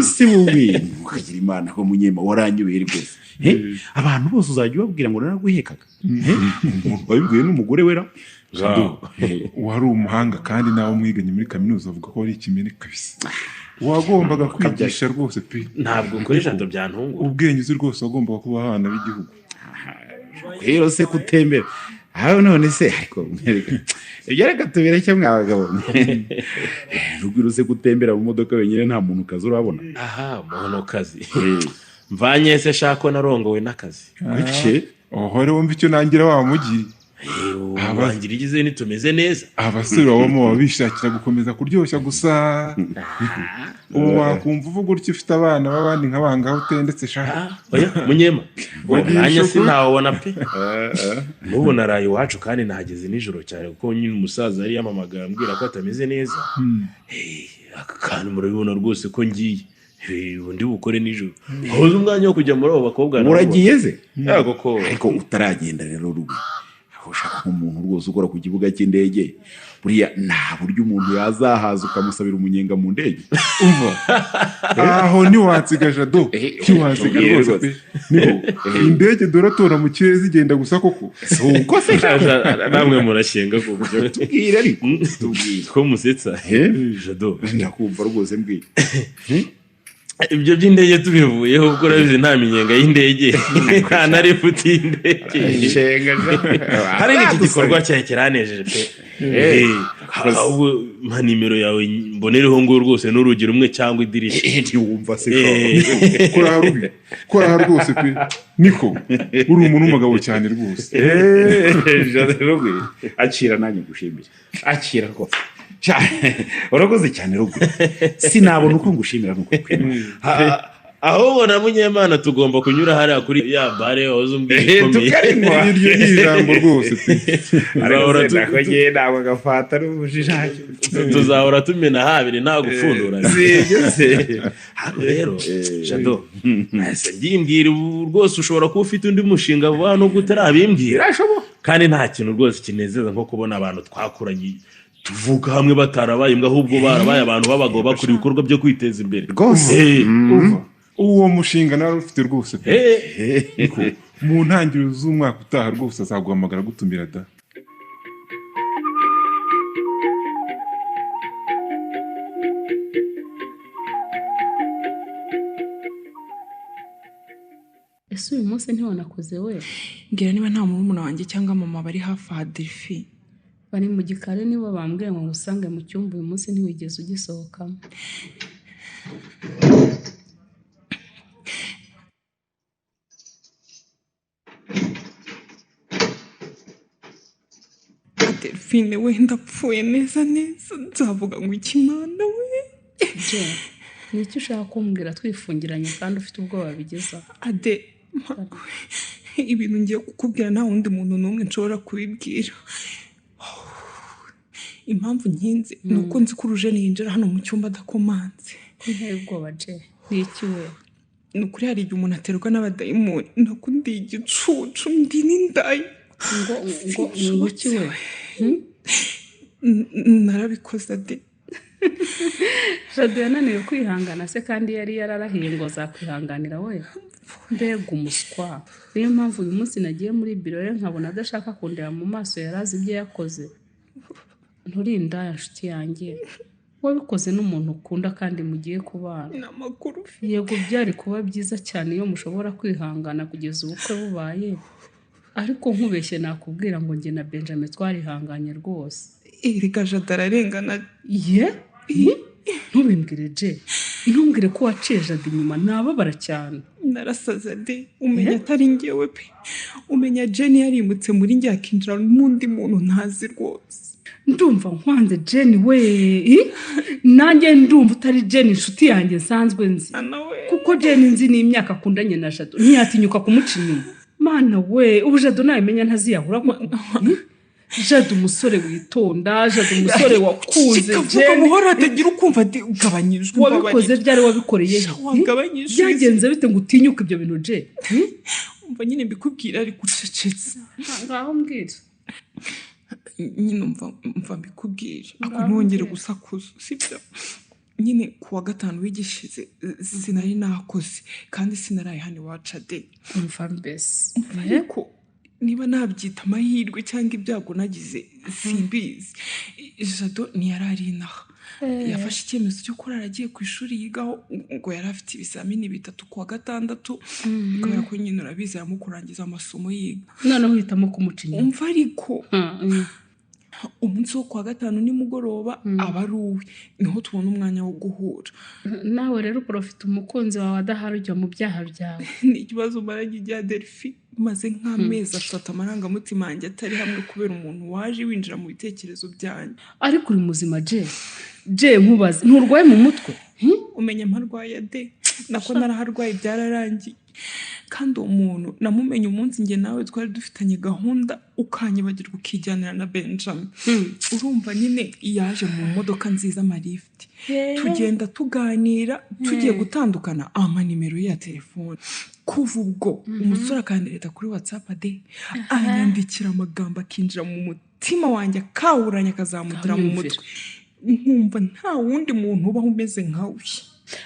Si bubi ukagira Imana ko Munyema waranyubera rwose. Abantu bose uzajya ubabwira ngo naraguhekaga. Wabibwiwe n'umugore wera? Wari umuhanga kandi nawe mwiganye muri kaminuza avuga ko ari ikimene kabisa. Wagombaga kwigisha rwose pe. Ntabwo kuri Jado byantungura. Ubwenge uzi rwose wagombaga kuba abana b'igihugu. Rero se kutembera aho none se, ariko ibyo reka tubireke mwa bagabo. Rugwiro se gutembera mu modoka wenyine nta muntu kazi urabona. Aha, muntu kazi. Mvanye se shako narongowe n'akazi. Kuki? Ohore wumva icyo nangira wa mujyi. Abangira igize nitumeze neza. Abasore babamo bishakira gukomeza kuryoshya gusa. Ubu wakumva uvuga utyo ufite abana b'abandi nk'abangaho utendetse sha. Oya Munyema, mwanya sinawubona pe. N'ubu naraye iwacu kandi nahageze nijoro cyane kuko nyine umusaza yari yamamagara ambwira ko atameze neza. Kandi murabibona rwose ko ngiye. Undi bukore nijoro. Hoza umwanya wo kujya muri abo bakobwa. Uragiye ze? Yego ko. Ariko utaragenda rero Rugwi, ushaka umuntu rwose ukora ku kibuga cy'indege, buriya nta buryo umuntu yazahaza ukamusabira umunyenga mu ndege. Umva aho ntiwansiga Jado, ntiwansiga rwose pe. Niko indege doratora mu kirere zigenda gusa koko. Uko se namwe murashyenga koko. Tubwire ariko, tubwire ko musetsa. Jado ndakumva rwose mbwira. Ibyo by'indege tubivuyeho kuko urabizi nta minyenga y'indege, nta na lifuti y'indege. Hari iki gikorwa cyawe kiranejeje pe. Ahubwo mpa nimero yawe mbonereho ngo rwose n'urugi rumwe cyangwa idirishya. Ntiwumva se ko kora rubi, kora rwose pe. Niko uri umuntu w'umugabo cyane rwose. Jado Rugwi, akira nanjye ngushimire. Akira rwose. Urakoze cyane Rugwi, sinabona uko ngushimira nuko kwima. Ahubwo na Munyemana tugomba kunyura hariya kuri ya bare wahoze umbwira ikomeye. Tukarimo iryo ni ijambo rwose pe. Ntabwo gafata n'ubujijaki. Tuzahora tumena habiri nta gupfundura. Sibyo se. Hano rero Jado, ngimbwira rwose ushobora kuba ufite undi mushinga vuba nubwo utarabimbwira. Kandi nta kintu rwose kinezeza nko kubona abantu twakuranye tuvuka hamwe batarabaye imbwa ahubwo barabaye abantu b'abagabo bakora ibikorwa byo kwiteza imbere rwose. Uwo mushinga nawe ufite rwose pe. Mu ntangiriro z'umwaka utaha rwose azaguhamagara gutumira da. Ese uyu munsi ntiwanakoze we? Mbwira niba nta murumuna wanjye cyangwa mama bari hafi aha Delphi. Bari mu gikari nibo bambwiye ngo ngusange mu cyumba, uyu munsi ntiwigeze ugisohokamo. Delphine we ndapfuye neza neza, nzavuga ngo iki Mana we. Ni icyo ushaka kumbwira twifungiranye kandi ufite ubwoba bigeza? Ade, ibintu ngiye kukubwira nta wundi muntu n'umwe nshobora kubibwira. Impamvu nkinze ni uko nzi ko urujeni yinjira hano mu cyumba adakomanze. Ko nteye ubwoba je, ni iki we? Ni ukuri hari igihe umuntu aterwa n'abadayimoni, nako ndi igicucu, ndi n'indaya. Ngo ngo ngo iki we? Narabikoze Ade. Jado yananiwe kwihangana se kandi yari yararahiye ngo azakwihanganira we? Mbega umuswa! Niyo mpamvu uyu munsi nagiye muri biro ye nkabona adashaka kundeba mu maso, yari azi ibyo yakoze. Nturi indaya nshuti yanjye, wabikoze n'umuntu ukunda kandi mugiye kubana. Ni amakuru. Yego byari kuba byiza cyane iyo mushobora kwihangana kugeza ubukwe bubaye, ariko nkubeshye nakubwira ngo njye na Benjamin twarihanganye rwose. Erega Jado ararengana. Ye? Ntubimbwire je, ntumbwire ko waciye Jado inyuma, nababara cyane. Narasaze Ade, umenya atari njyewe pe. Umenya Jenny yarimutse muri njye akinjira n'undi muntu ntazi rwose. Ndumva nkwanze Jenny we, nanjye ndumva utari Jenny inshuti yanjye nsanzwe nzi, kuko Jenny nzi ni imyaka akundanye na Jado, ntiyatinyuka kumuca inyuma. Mana we, ubu Jado nabimenya ntaziyahura koko. Jado umusore witonda, Jado umusore wakuze. Vuga buhoro hatagira ukumva ati ugabanyijwe. Wabikoze ryari? Wabikoreye he? Wagabanyijwe. Byagenze bite ngo utinyuke ibyo bintu je? Umva nyine mbikubwira ariko ucecetse. Ngaho mbwira. Nyine umva mbikubwira ako ntongere gusakuza, sibyo? Nyine ku wa gatanu w'igishize sinari nakoze kandi sinaraye hano iwacu Ade. Umva mbese. Ariko niba nabyita amahirwe cyangwa ibyago nagize simbizi, Jado ntiyari ari inaha. Yafashe icyemezo cyo kurara agiye ku ishuri yigaho, ngo yari afite ibizamini 3 ku wa gatandatu, kubera ko nyine urabizi arimo kurangiza amasomo yiga. Noneho uhitamo kumuca inyuma. Umva ariko umunsi wo kuwa gatanu nimugoroba aba ari uwe, niho tubona umwanya wo guhura. Nawe rero uprofita umukunzi wawe adahari ujya mu byaha byawe. Ni ikibazo maranye igihe Delphi, maze nk'amezi 3 amarangamutima yanjye atari hamwe kubera umuntu waje winjira mu bitekerezo byanjye. Ariko uri muzima je? Je nkubaze, nturwaye mu mutwe? Umenya mparwaye de, nako naraharwaye byararangiye. Kandi uwo muntu namumenye umunsi njye nawe twari dufitanye gahunda, ukanyibagirwa ukijyanira na Benjamin. Urumva nyine yaje mu modoka nziza Marifti, tugenda tuganira, tugiye gutandukana ama nimero ye ya telefone. Kuva ubwo umusore akandereta kuri WhatsApp Ade, anyandikira amagambo akinjira mu mutima wanjye akawuranya akazamutira mu mutwe, nkumva nta wundi muntu ubaho umeze nkawe.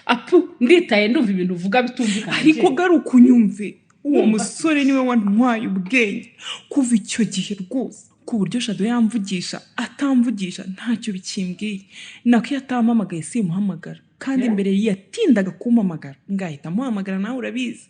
Apu, nditaye ndumva ibintu uvuga bitumvikana. Ariko garuka unyumve, uwo musore niwe wantwaye ubwenge kuva icyo gihe rwose, ku buryo Jado yamvugisha atamvugisha ntacyo bikimbwiye. Nako iyo atampamagaye simuhamagara, kandi mbere yatindaga kumpamagara ngahita amuhamagara, nawe urabizi.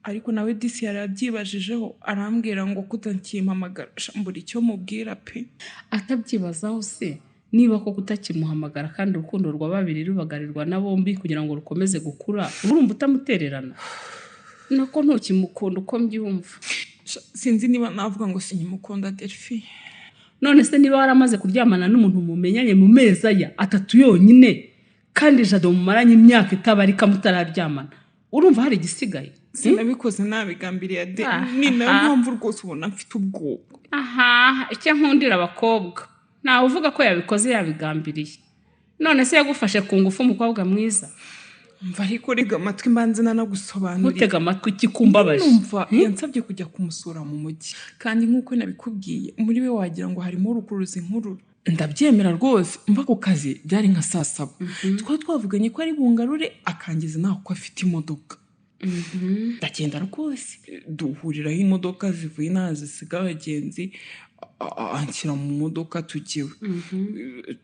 Ariko nawe disi yarabyibajijeho arambwira ngo kutakimpamagara, mbura icyo mubwira pe. Atabyibazaho se niba koko utakimuhamagara kandi urukundo rwa babiri rubagarirwa na bombi kugira ngo rukomeze gukura, urumva utamutererana? Nako ntukimukunda uko mbyumva. Sinzi niba navuga ngo sinyimukunda Delphi. None se niba waramaze kuryamana n'umuntu mumenyanye mu mezi aya 3 yonyine, kandi Jado mumaranye imyaka itabarika mutararyamana, urumva hari igisigaye? Sinabikoze nabigambiriye Ade, ni nayo mpamvu rwose ubona mfite ubwoba. Aha, icyo nkundira abakobwa, ntawe uvuga ko yabikoze yabigambiriye. None se yagufashe ku ngufu umukobwa mwiza? Mva ariko rega amatwi mbanze nanagusobanurira. Ntutega amatwi ikikumbabaje. Numva yansabye kujya kumusura mu mujyi, kandi nk'uko nabikubwiye muri we wagira ngo harimo urukuruzi nkuru. Ndabyemera rwose, mva ku kazi byari nka saa 7. Twari twavuganye ko ari bungarure akangiza naho ko afite imodoka. Ndagenda rwose, duhuriraho imodoka zivuye inaha zisiga abagenzi, anshyira mu modoka tugiwe,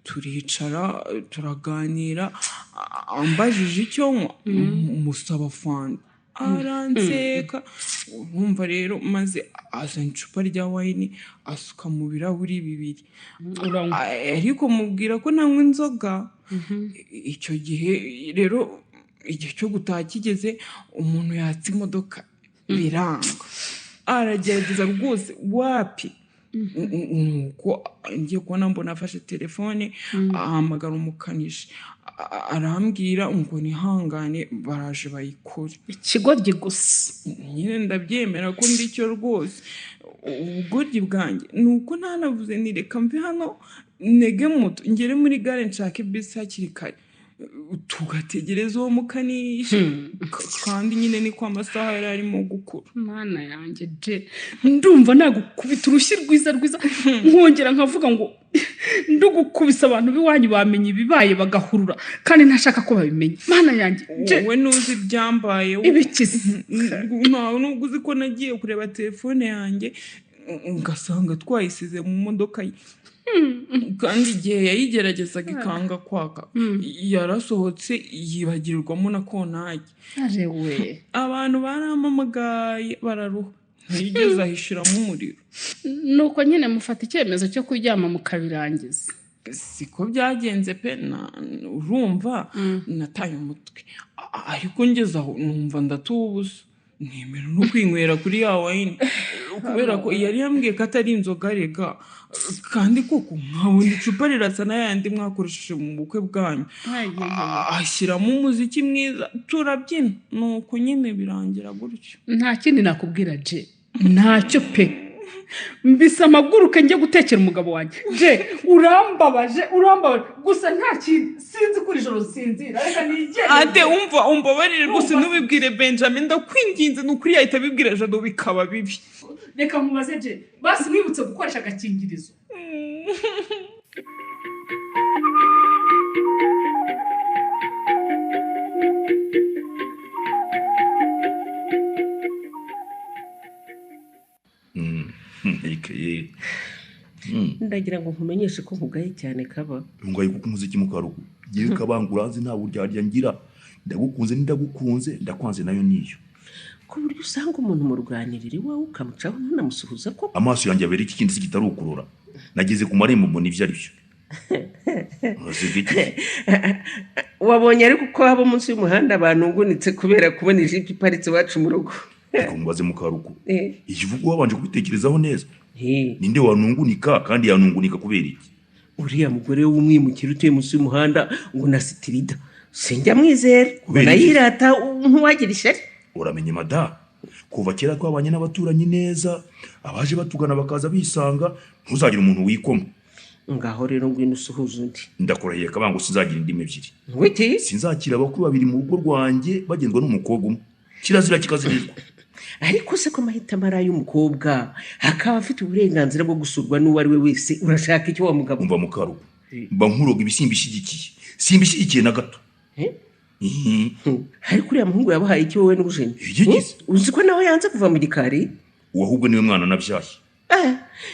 turicara turaganira, ambajije icyo nywa musaba fanta aranseka. Urumva rero maze azana icupa rya wayini asuka mu birahuri 2, ariko mubwira ko nanywa inzoga. Icyo gihe rero igihe cyo gutaha kigeze, umuntu yatsa imodoka biranga, aragerageza rwose wapi. Nuko ngiye kubona mbona afashe telefone ahamagara umukanishi, Arambwira ngo nihangane baraje bayikore. Ikigoryi gusa. Nyine ndabyemera ko ndi cyo rwose. Ubugoryi bwanjye ni uko ntanavuze nti reka mve hano ntege moto ngere muri gare nshake bisi hakiri kare, tugategereza uwo mukanishi. Kandi nyine niko amasaha yari arimo gukura. Mana yanjye je, ndumva nagukubita urushyi rwiza rwiza, nkongera nkavuga ngo ndugukubisa abantu b'iwanyu bamenye ibibaye bagahurura, kandi ntashaka ko babimenya. Mana yanjye je, wowe ntuzi ibyambaye. Ibikize. Ntawe nubwo uzi ko nagiye kureba telefone yanjye ngasanga twayisize mu modoka ye, kandi igihe yayigeragezaga ikanga kwaka yarasohotse yibagirwamo na kontaki. Arewe. Abantu barampamagaye bararuha, ntiyigeze ahishiramo umuriro. Nuko nyine mufata icyemezo cyo kuryama mukabirangiza. Siko byagenze pe, urumva nataye umutwe, ariko ngeze aho numva ndatuwe ubusa, nemera no kwinywera kuri ya wayini, kubera ko yari yambwiye ko atari inzoga rega, kandi koko nkabona icupa rirasa n'ayandi mwakoresheje mu bukwe bwanyu. Ashyiramo umuziki mwiza turabyina, nuko nyine birangira gutyo. Nta kindi nakubwira je, ntacyo pe. Mbise amaguruke njye gutekera umugabo wanjye. Je, urambabaje, urambabaje. Gusa nta kindi, sinzi kuri ijoro sinzira. Reka nigende. Ate umva, umbabarire rwose ntubibwire Benjamin, ndakwinginze, ni ukuri yahita abibwira Jado bikaba bibi. Reka nkubaze je, basi mwibutse gukoresha agakingirizo. Ndagira ngo nkumenyeshe ko nkugaye cyane kaba. Ngaye kuko umuziki mukarugo. Yewe kabangura nzi nta buryarya ngira. Ndagukunze ndagukunze ndakwanze nayo niyo. Ku buryo usanga umuntu mu ruganiriro iwawe ukamucaho ntunamusuhuza ko amaso yanjye abera iki kindi kitarukurura. Nageze ku marembo mbona ibyo ari byo. Wabonye ariko ko haba munsi y'umuhanda abantu ngunitse kubera kubona ijipo iparitse iwacu mu rugo. Ariko mubaze mukarugo. Ikivugo wabanje kubitekerezaho neza. Ninde wanungunika kandi yanungunika kubera iki? Uriya mugore w'umwimukira utuye munsi y'umuhanda ngo na sitirida. Sinjya mwizera. Nayirata nk'uwagira ishyari. Uramenye mada, kuva kera twabanye n'abaturanyi neza, abaje batugana bakaza bisanga, ntuzagira umuntu wikoma. Ngaho rero ngwino usuhuza undi. Ndakurahiye kabango sinzagira indimi ebyiri. Ngwiki? Sinzakira abakuru babiri mu rugo rwanjye bagenzwa n'umukobwa umwe. Kirazira kikazirizwa. Ariko se ko amahitamo ari ay'umukobwa, akaba afite uburenganzira bwo gusurwa n'uwo ari we wese, urashaka icyo wa mugabo? Umva mukarugo, mba nkuroga ibisimba ishyigikiye, simba ishyigikiye na gato. Ariko uriya muhungu yabahaye icyo wowe n'ubujeni. Uzi ko nawe yanze kuva mu gikari? Uwo ahubwo niwe mwana nabyaye.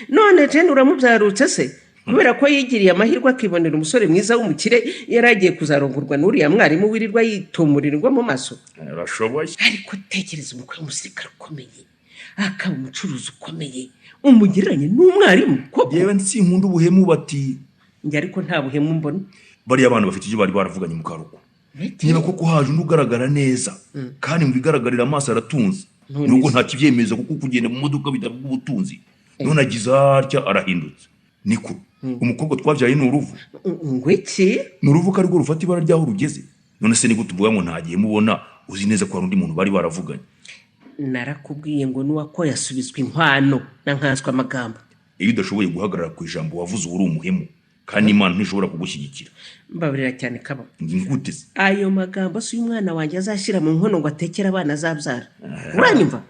None Jane uramubyarutse se? Kubera ko yigiriye amahirwe akibonera umusore mwiza w'umukire, yari agiye kuzarongorwa n'uriya mwarimu wirirwa yitumurirwa mu maso. Arashoboye. Ariko tekereza umukwe w'umusirikare ukomeye, akaba umucuruzi ukomeye, umugereranye n'umwarimu koko. Yewe nsinkunda ubuhemu bati. Njye ariko nta buhemu mbona. Bariya bana bafite ibyo bari baravuganye mu karugo. Niba koko haje undi ugaragara neza, kandi mu bigaragarira amaso aratunze, nubwo nta kibyemeza kuko kugenda mu modoka bidavuga ubutunzi. None agize atya arahindutse. Niko umukobwa twabyaye ni uruvu. Ngwiki? Ni uruvu ko arirwo rufata ibara ryaho rugeze. None se nigute uvuga ngo ntagiye mubona, uzi neza ko hari undi muntu bari baravuganye? Narakubwiye ngo nuwako yasubizwa inkwano na nkanswe amagambo. Iyo udashoboye guhagarara ku ijambo wavuze uri umuhemu, kandi Imana ntishobora kugushyigikira. Mbabarira cyane kaba. Ngute se? Ayo magambo si umwana wanjye azashyira mu nkono ngo atekere abana azabyara. Uranyumva?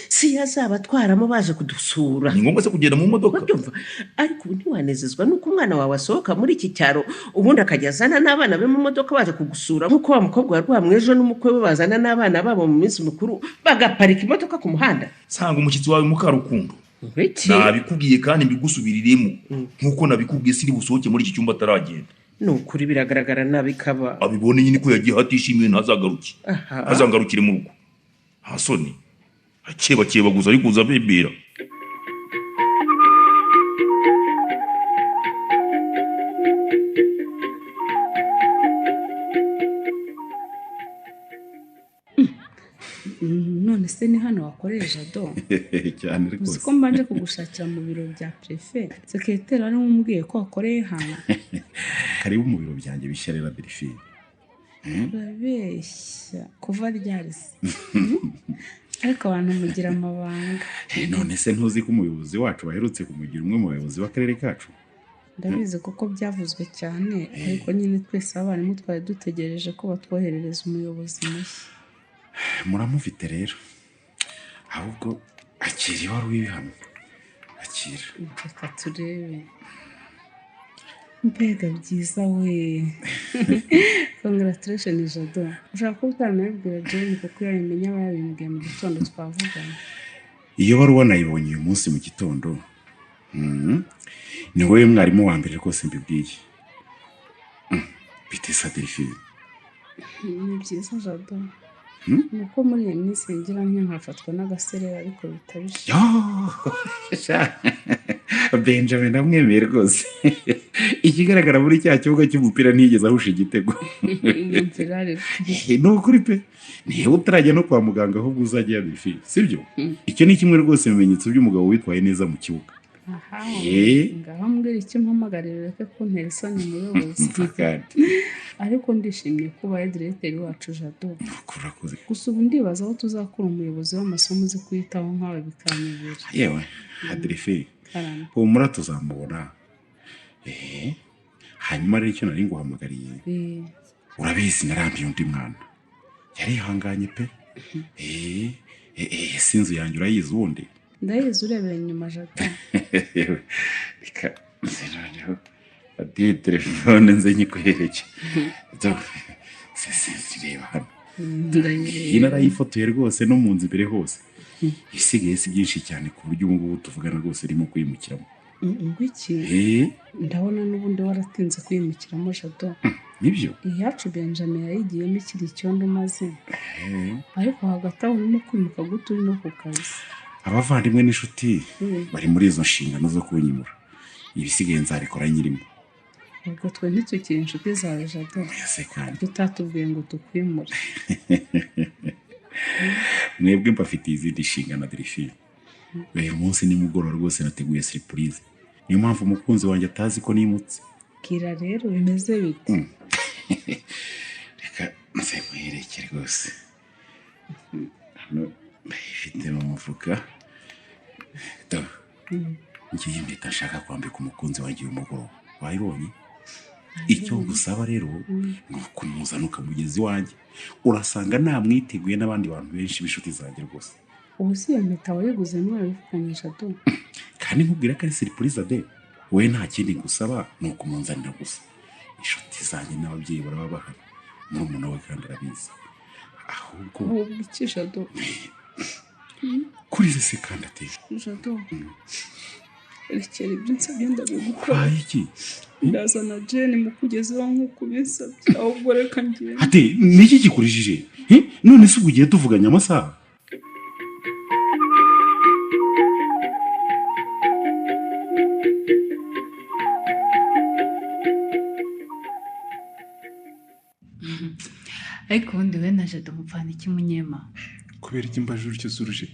Si yazabatwaramo baje kudusura. Ni ngombwa se kugenda mu modoka? Urabyumva? Ariko ubu ntiwanezezwa nuko umwana wawe asohoka muri iki cyaro ubundi akajya azana n'abana be mu modoka baje kugusura, nk'uko wa mukobwa wa Rwamwejo n'umukwe we bazana n'abana babo mu minsi mikuru bagaparika imodoka ku muhanda. Sanga umushyitsi wawe Mukarukundo. Nabikubwiye kandi mbigusubiriremo, nkuko nabikubwiye siri busohoke muri iki cyumba ataragenda. Ni ukuri biragaragara nabi kaba. Abibone nyine ko yagiye hatishimiye ntazagaruke. Ntazangarukire mu rugo. Hasoni. Akeba keba guza ari kuza bibira. None Se ni hano wakoreye Jado? Cyane Uzi rwose. ko mbanje kugushakira mu biro bya prefe, sekreteri ari umbwiye ko wakoreye hano. Karibu mu biro byanjye bishya rero, Delphine. Urabeshya, kuva ryari se? Ariko abantu mugira amabanga. None se ntuzi ko umuyobozi wacu baherutse kumugira umwe mu bayobozi b'akarere kacu? Ndabizi kuko byavuzwe cyane, ariko nyine twese abarimu twari dutegereje ko batwoherereza umuyobozi mushya. Muramufite rero. Ahubwo akira ibaruwa ibihamya, akira. Reka turebe. Mbega byiza we! Congratulation, Jado. Ushobora kuba utaranabibwira Jane, kuko iyo abimenya aba yabimbwiye mu gitondo twavuganye. Iyo baruwa nayibonye uyu munsi mu gitondo. Ni wowe mwarimu wa mbere rwose mbibwiye. Bite se, Delphine? Ni byiza, Jado. Hmm? Ni uko muri iyi minsi ngira nkafatwa n'agasereri, ariko bitabije. Yo, sha, Benjamin ndamwemeye rwose. Ikigaragara muri cya kibuga cy'umupira ntiyigeze ahusha igitego. Nyumvira rero. Ni ukuri pe, niba utarajya no kwa muganga ahubwo uzajya, Delphine, sibyo? Icyo ni kimwe rwose mu bimenyetso by'umugabo witwaye neza mu kibuga. Aha. Eh. Ngaho mbwira icyo mpamagarira, ureke kuntera isoni, muyobozi. Kandi Ariko ndishimye ko ubaye diregiteri wacu, Jado. Urakoze. Gusa ubu ndibaza aho tuzakura umuyobozi w'amasomo uzi kuyitaho nkawe, bikanyobera. Yewe Delphine, Karame. humura tuzamubona. Hanyuma rero icyo nari nguhamagariye, urabizi narambiye undi mwana, yarihanganye pe. Si inzu yanjye urayizi ubundi? Ndayizi urebera inyuma, Jado. Reka nze noneho fatiye telefone nze nyikwereke. Reba hano. Iyi narayifotoye rwose no mu nzu imbere hose. Isigaye si byinshi cyane, ku buryo ubu ngubu tuvugana rwose irimo kwimukiramo. Ngwiki? Ndabona n'ubundi waratinze kwimukiramo, Jado. Nibyo. Iyacu Benjamin yayigiyemo ikiri icyondo maze, ariko hagati aho urimo kwimuka gute uri no ku kazi? Abavandimwe n'inshuti bari muri izo nshingano zo kunyimura, ibisigaye nzabikora nyirimo. Ubwo twe ntitukiri inshuti zawe, Jado? Ese kandi. Ibyo utatubwiye ngo tukwimure. Mwebwe mbafitiye izindi nshingano, Delphine. Uyu munsi nimugoroba rwose nateguye surprise, niyo mpamvu umukunzi wanjye atazi ko nimutse. Bwira rero, bimeze bite? Reka nze nkwereke rwose. Hano ndayifite mu mufuka. Do, ngiyi impeta nshaka kwambika umukunzi wanjye uyu mugoroba, wayibonye? Icyo ngusaba rero ni ukumuzana ukamugeza iwanjye, urasanga namwiteguye n'abandi bantu benshi b'inshuti zanjye rwose. Ubu si iyo mpeta wayiguze mwabivuganye, Jado? Kandi nkubwira ko ari surprise de. Wowe nta kindi ngusaba, ni ukumunzanira gusa. Inshuti zanjye n'ababyeyi baraba bahari, murumuna we kandi arabizi. Ahubwo Ahubwo iki, Jado? Kuri se kandi ateye? Jado, rekera ibyo nsabye, ndabigukora. Ubaye iki? Ndazana Jane mukugezeho nk'uko ubinsabye, ahubwo reka ngende. Ate, niki gikurijije? None se ubwo ugiye tuvuganye amasaha? Ariko ubundi we na Jado mupfana iki, Munyema? Kubera iki mbajije utyo suruje?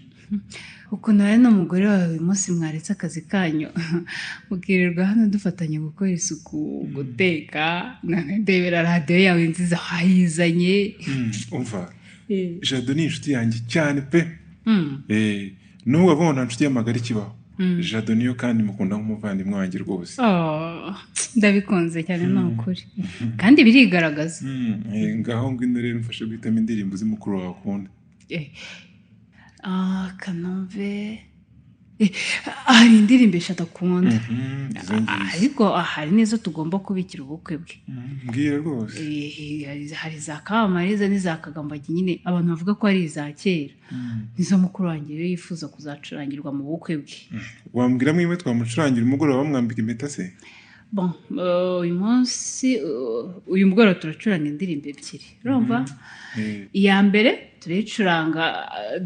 Ukuntu wowe n'umugore wawe uyu munsi mwaretse akazi kanyu mukirirwa hano dufatanya gukora isuku, guteka, none ndebera radiyo yawe nziza wayizanye. Umva, Jado ni inshuti yanjye cyane pe. Nubwo avuga ngo nta nshuti y'amagara ikibaho, Jado niyo, kandi mukunda nk'umuvandimwe wanjye rwose. Oh, ndabikunze cyane ni ukuri, kandi birigaragaza. Ngaho ngwino rero mfashe guhitamo indirimbo z'umukuru wawe akunda. Kanombe. Hari indirimbo eshatu akunda. Izo ngizo. Ariko hari n'izo tugomba kubikira ubukwe bwe. Mbwira rwose. Hari za Kamariza n'iza Kagambagi, nyine abantu bavuga ko ari iza kera. Nizo mukuru wanjye rero yifuza kuzacurangirwa mu bukwe bwe. Wambwiramo imwe twamucurangira umugoroba bamwambika impeta se? Bon, uyu munsi, uyu mugoroba turacuranga indirimbo ebyiri, urumva? Iya mbere Turayicuranga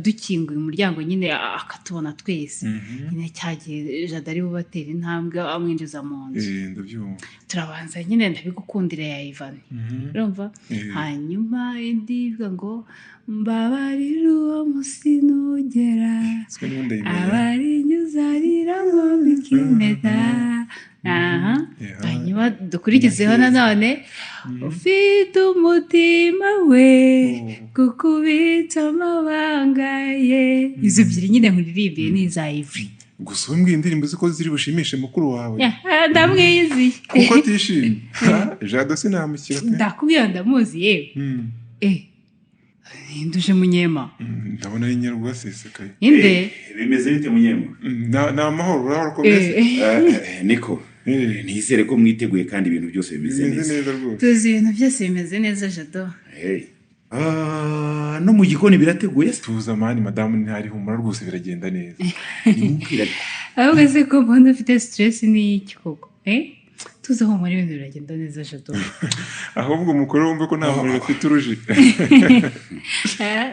dukinguye umuryango nyine akatubona twese. Nyine cyagiye Jado ari bubatera intambwe amwinjiza mu nzu. Ndabyumva. Turabanza nyine ndabigukundira ya Ivan. Urumva? Hanyuma indi ivuga ngo mbabarira uwo munsi nugera abarinyuzarira mwambika impeta. Aha. Hanyuma dukurikizeho nanone ufite umutima we kukubitsa amabanga ye. Izo ebyiri nyine nkuririmbiye ni iza Ivry. Gusa umbwiye indirimbo uzi ko ziri bushimishe mukuru wawe. Ndamwiyiziye. Kuko atishimye. Jado sinamushyira pe. Ndakubwira ndamuzi yewe. Nduje Munyema. Ndabona ari nyarwasesekaye. Inde? Bimeze bite Munyema? Ni amahoro, urahora ko bimeze. Niko. Nizere ko mwiteguye kandi ibintu byose bimeze neza. Tuzi ibintu byose bimeze neza Jado. No mu gikoni birateguye se? Tuza mani madamu ntari humura rwose biragenda neza. Ahubwo se ko mbona ufite stress ni iki koko? Tuza humura ibintu biragenda neza Jado. Ahubwo umukuru wumve ko nta muriro afite uruje.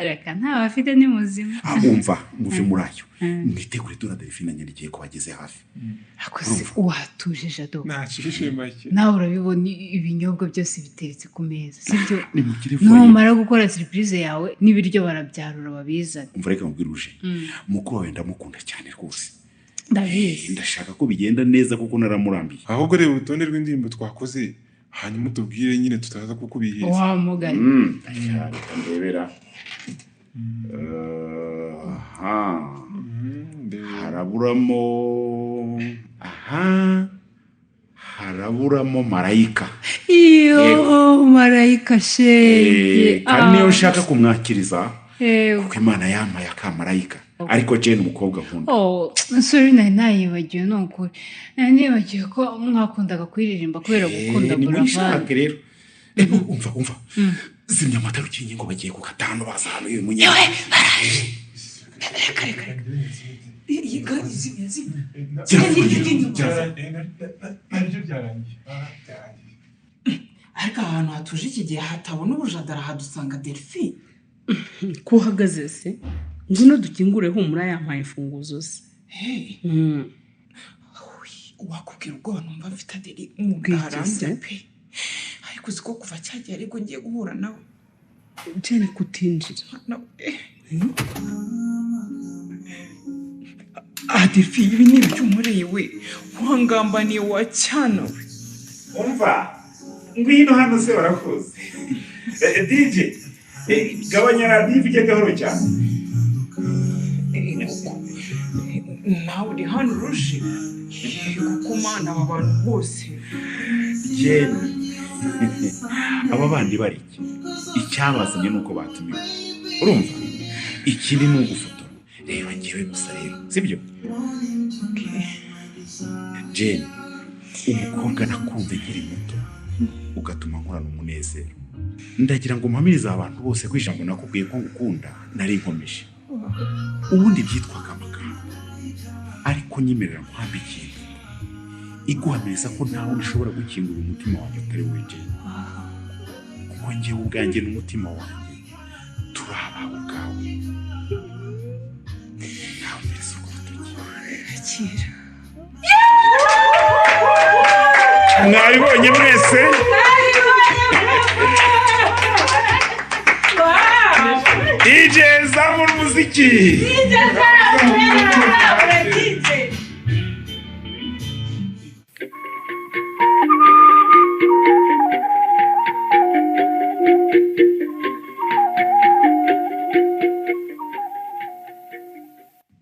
Reka ntawe afite ni muzima. Umva muve muri ayo. Mwitegure dore Delphine nyandikiye ko bageze hafi. Akoze watuje Jado. Ntacishe make. Nawe urabibona ibinyobwa byose biteretse ku meza, sibyo? Numara gukora surprise yawe n'ibiryo barabyarura babizana. Umva reka mubwire uje. Mukuru wawe ndamukunda cyane rwose. Ndabizi. Ndashaka ko bigenda neza kuko naramurambiye. Ahubwo reba urutonde rw'indirimbo twakoze hanyuma tubwire nyine tutaza kukubihiriza. Wa mugani. Reka ndebera. Haraburamo haraburamo Marayika. Iyo Marayika shenge. Kandi niyo nshaka kumwakiriza kuko Imana yampaye akamarayika. Ariko Jane umukobwa nkunda. Sorry nari nayibagiwe ni ukuri. Nari nibagiwe ko mwakundaga kuririmba kubera gukunda Buravan. Nimuyishake rero. Umva. Zimya amatara ukinye ngo bagiye ku gatanu baza hano uyu munyana. Yewe baraje. Reka. Yiga zimya. Byarangiye. Ariko ahantu hatuje iki gihe hatabona ubujadara hadusanga Delphine. Ko uhagaze se? Ngwino dukingure humura yampaye imfunguzo ze. Wakubwira ubwoba numva mfite Adeli umugara pe. Ariko uzi ko kuva cyagiye ariko ngiye guhura nawe. Jane kutinjira. Adelphine ibi ni ibyo unkoreye we. Wangambaniye wa cyana we. Umva ngwino hano se barakuzi. DJ gabanya radiyo ijye gahoro cyane. Nawe uri hano uruje kuko mana aba bantu bose. Jane aba bandi bari iki? Icyabazanye nuko batumiwe. Urumva? Ikindi ni ugufotora. Reba ngewe gusa rero, sibyo? Jane umukobwa nakunze nkiri muto ugatuma nkorana umunezero. Ndagira ngo mpamirize abantu bose ko ijambo nakubwiye ko ngukunda nari nkomeje. Ubundi byitwaga amagambo ariko nyemerera nkwamba ikintu iguhamiriza ko ntawe ushobora gukingura umutima wanjye utari wowe Jane. Kuko njyewe ubwanjye n'umutima wanjye turi abawe ubwawe. Ntawe mpereza urwo rutoki. Akira. Mwabibonye mwese? DJ zamura umuziki. DJ zamura DJ.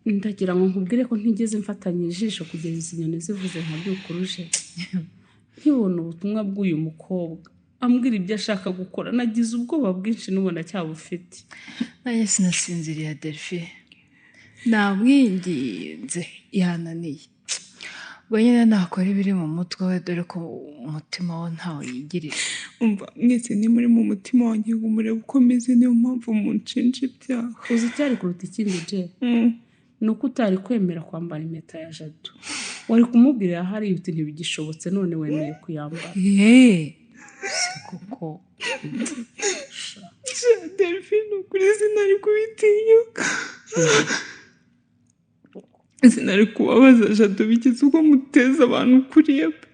Ndagira ngo nkubwire ko ntigeze mfatanya ijisho kugeza izi nyoni zivuze nkabyukuruje. Nkibona ubutumwa bw'uyu mukobwa ambwira ibyo ashaka gukora nagize ubwoba bwinshi n'ubona cyabufite. Nanjye sinasinziriye Delphine. Namwinginze yananiye. Ubwo nyine nakora ibiri mu mutwe we dore ko umutima we ntawe yigirira. Umva mwese ni muri mu mutima wanjye ngo murebe uko meze niyo mpamvu munshinja ibyaha. Uzi icyari kuruta ikindi je? Ni uko utari kwemera kwambara impeta ya Jado. Wari kumubwira hariya uti ntibigishobotse none wemeye kuyambara. Si kuko. Delphine, ukuri sinari kubitinyuka, sinari kubabaza Jado bigeze ubwo muteza abantu kuriya pe.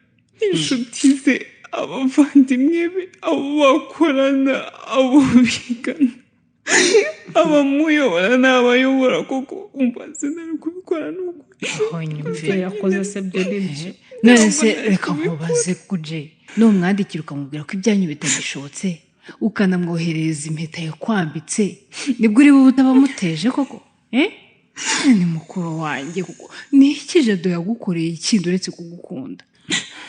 Inshuti ze, abavandimwe be, abo bakorana, abo bigana, abamuyobora n'abayobora koko. Umva, sinari kubikora n'ukuri. Ibyo yakoze se byo ni byo? None se reka nkubaze kuje, numwandikira ukamubwira ko ibyanyu bitagishobotse, ukanamwoherereza impeta yakwambitse, nibwo uri bube utabamuteje koko? Eh, ni mukuru wanjye kuko ni iki Jado yagukoreye ikindi uretse kugukunda?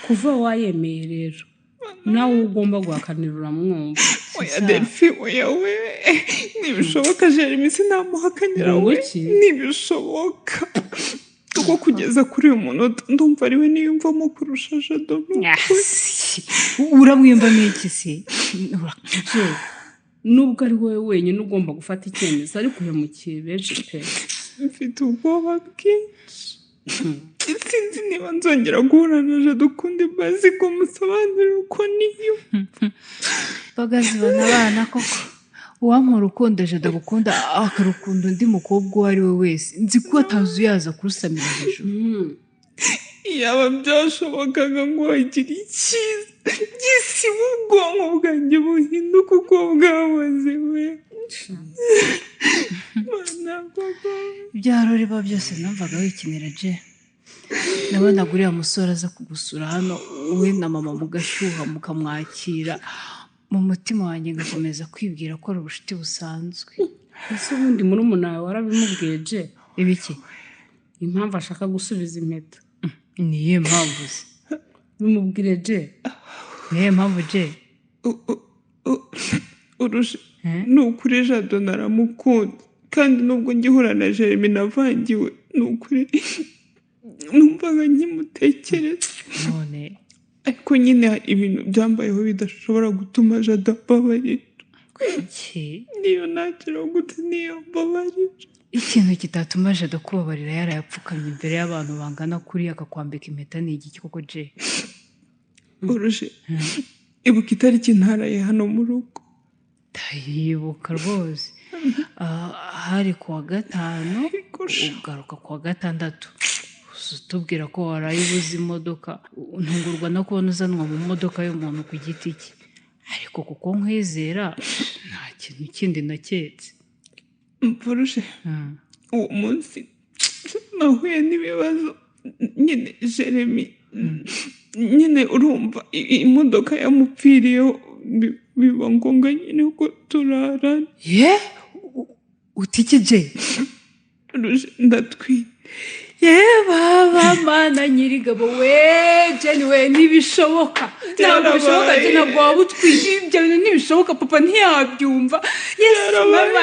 Kuva wayemeye rero, nawe ugomba guhakanira uramwumva. Oya Delphi, oya we, ntibishoboka. Jeremy sinamuhakanira we. Iki? Ntibishoboka kuko kugeza kuri uyu munota ndumva ari we niyumvamo kurusha Jado, ni ukuri. Uramwiyumvamo iki se? Je, nubwo ari wowe wenyine ugomba gufata icyemezo, ariko uhemukiye benshi pe. Mfite ubwoba bwinshi, sinzi niba nzongera guhura na Jado ukundi, bazi ko musobanurira uko niyo. Imbaga zibona abana koko. Uwampa urukundo Jado agukunda akarukunda undi mukobwa uwo ari we wese, nzi ko atazuyaza kurusamira hejuru. Yaba byashobokaga ngo hagire icyiza gisiba ubwonko bwanjye buhinduka uko bwahoze we. Mana koko. Ibyo biba byose numvaga wikinira je. Nabonaga uriya musore aza kugusura hano, we na mama mugashyuha mukamwakira, mu mutima wanjye ngakomeza kwibwira ko ari ubucuti busanzwe. Ese ubundi murumuna wawe warabimubwiye je? Ibiki? Impamvu ashaka gusubiza impeta. Ni iyihe mpamvu se? Bimubwire je. Ni iyihe mpamvu je? Urusha ni ukuri, Jado naramukunda, kandi nubwo ngihura na Jeremy navangiwe, ni ukuri numvaga nkimutekereza. None? Ariko nyine hari ibintu byambayeho bidashobora gutuma Jado ambabarira. Iki? Niyo nakira gute, niyo mbabarira. Ikintu kitatuma Jado kubabarira yarayapfukamye imbere y'abantu bangana kuriya akakwambika impeta ni igiki koko je? Urushe, ibuka itariki ntaraye hano mu rugo. Ndayibuka rwose. Ah, hari ku wa gatanu, ugaruka ku wa gatandatu utubwira ko waraye ubuze imodoka. Ntungurwa no kubona uzanwa mu modoka y'umuntu ku giti cye, ariko kuko nkwizera nta kintu kindi naketse. Mvurushe, uwo munsi nahuye n'ibibazo nyine. Jeremy nyine urumva imodoka yamupfiriyeho, biba ngombwa nyine ko turarana. Ye, utiki je? Ruje, ndatwite. Ye baba, Mana nyirigabo we! Jeni we, ntibishoboka, ntabwo bishoboka je, ntabwo waba utwite, ibyo bintu ntibishoboka, papa ntiyabyumva. Yesu mama,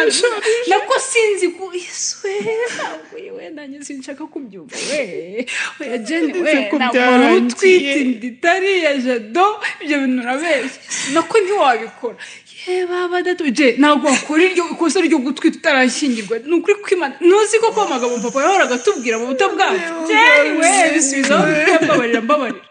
nako sinzi ku Yesu we, ntabwo yewe nanjye sinshaka kubyumva we. Oya Jeni we. Ndetse ko Ntabwo waba byarangiye. utwite inda itari iya Jado, ibyo bintu urabeshya, nako ntiwabikora. Ye baba data je, ntabwo wakora iryo ikosa ryo gutwita utarashyingirwa, ni ukuri kwimana. Ntuzi ko amagambo papa yahoraga atubwira mu buto bwacu? Jeni we, bisubizaho, mbabarira, mbabarira.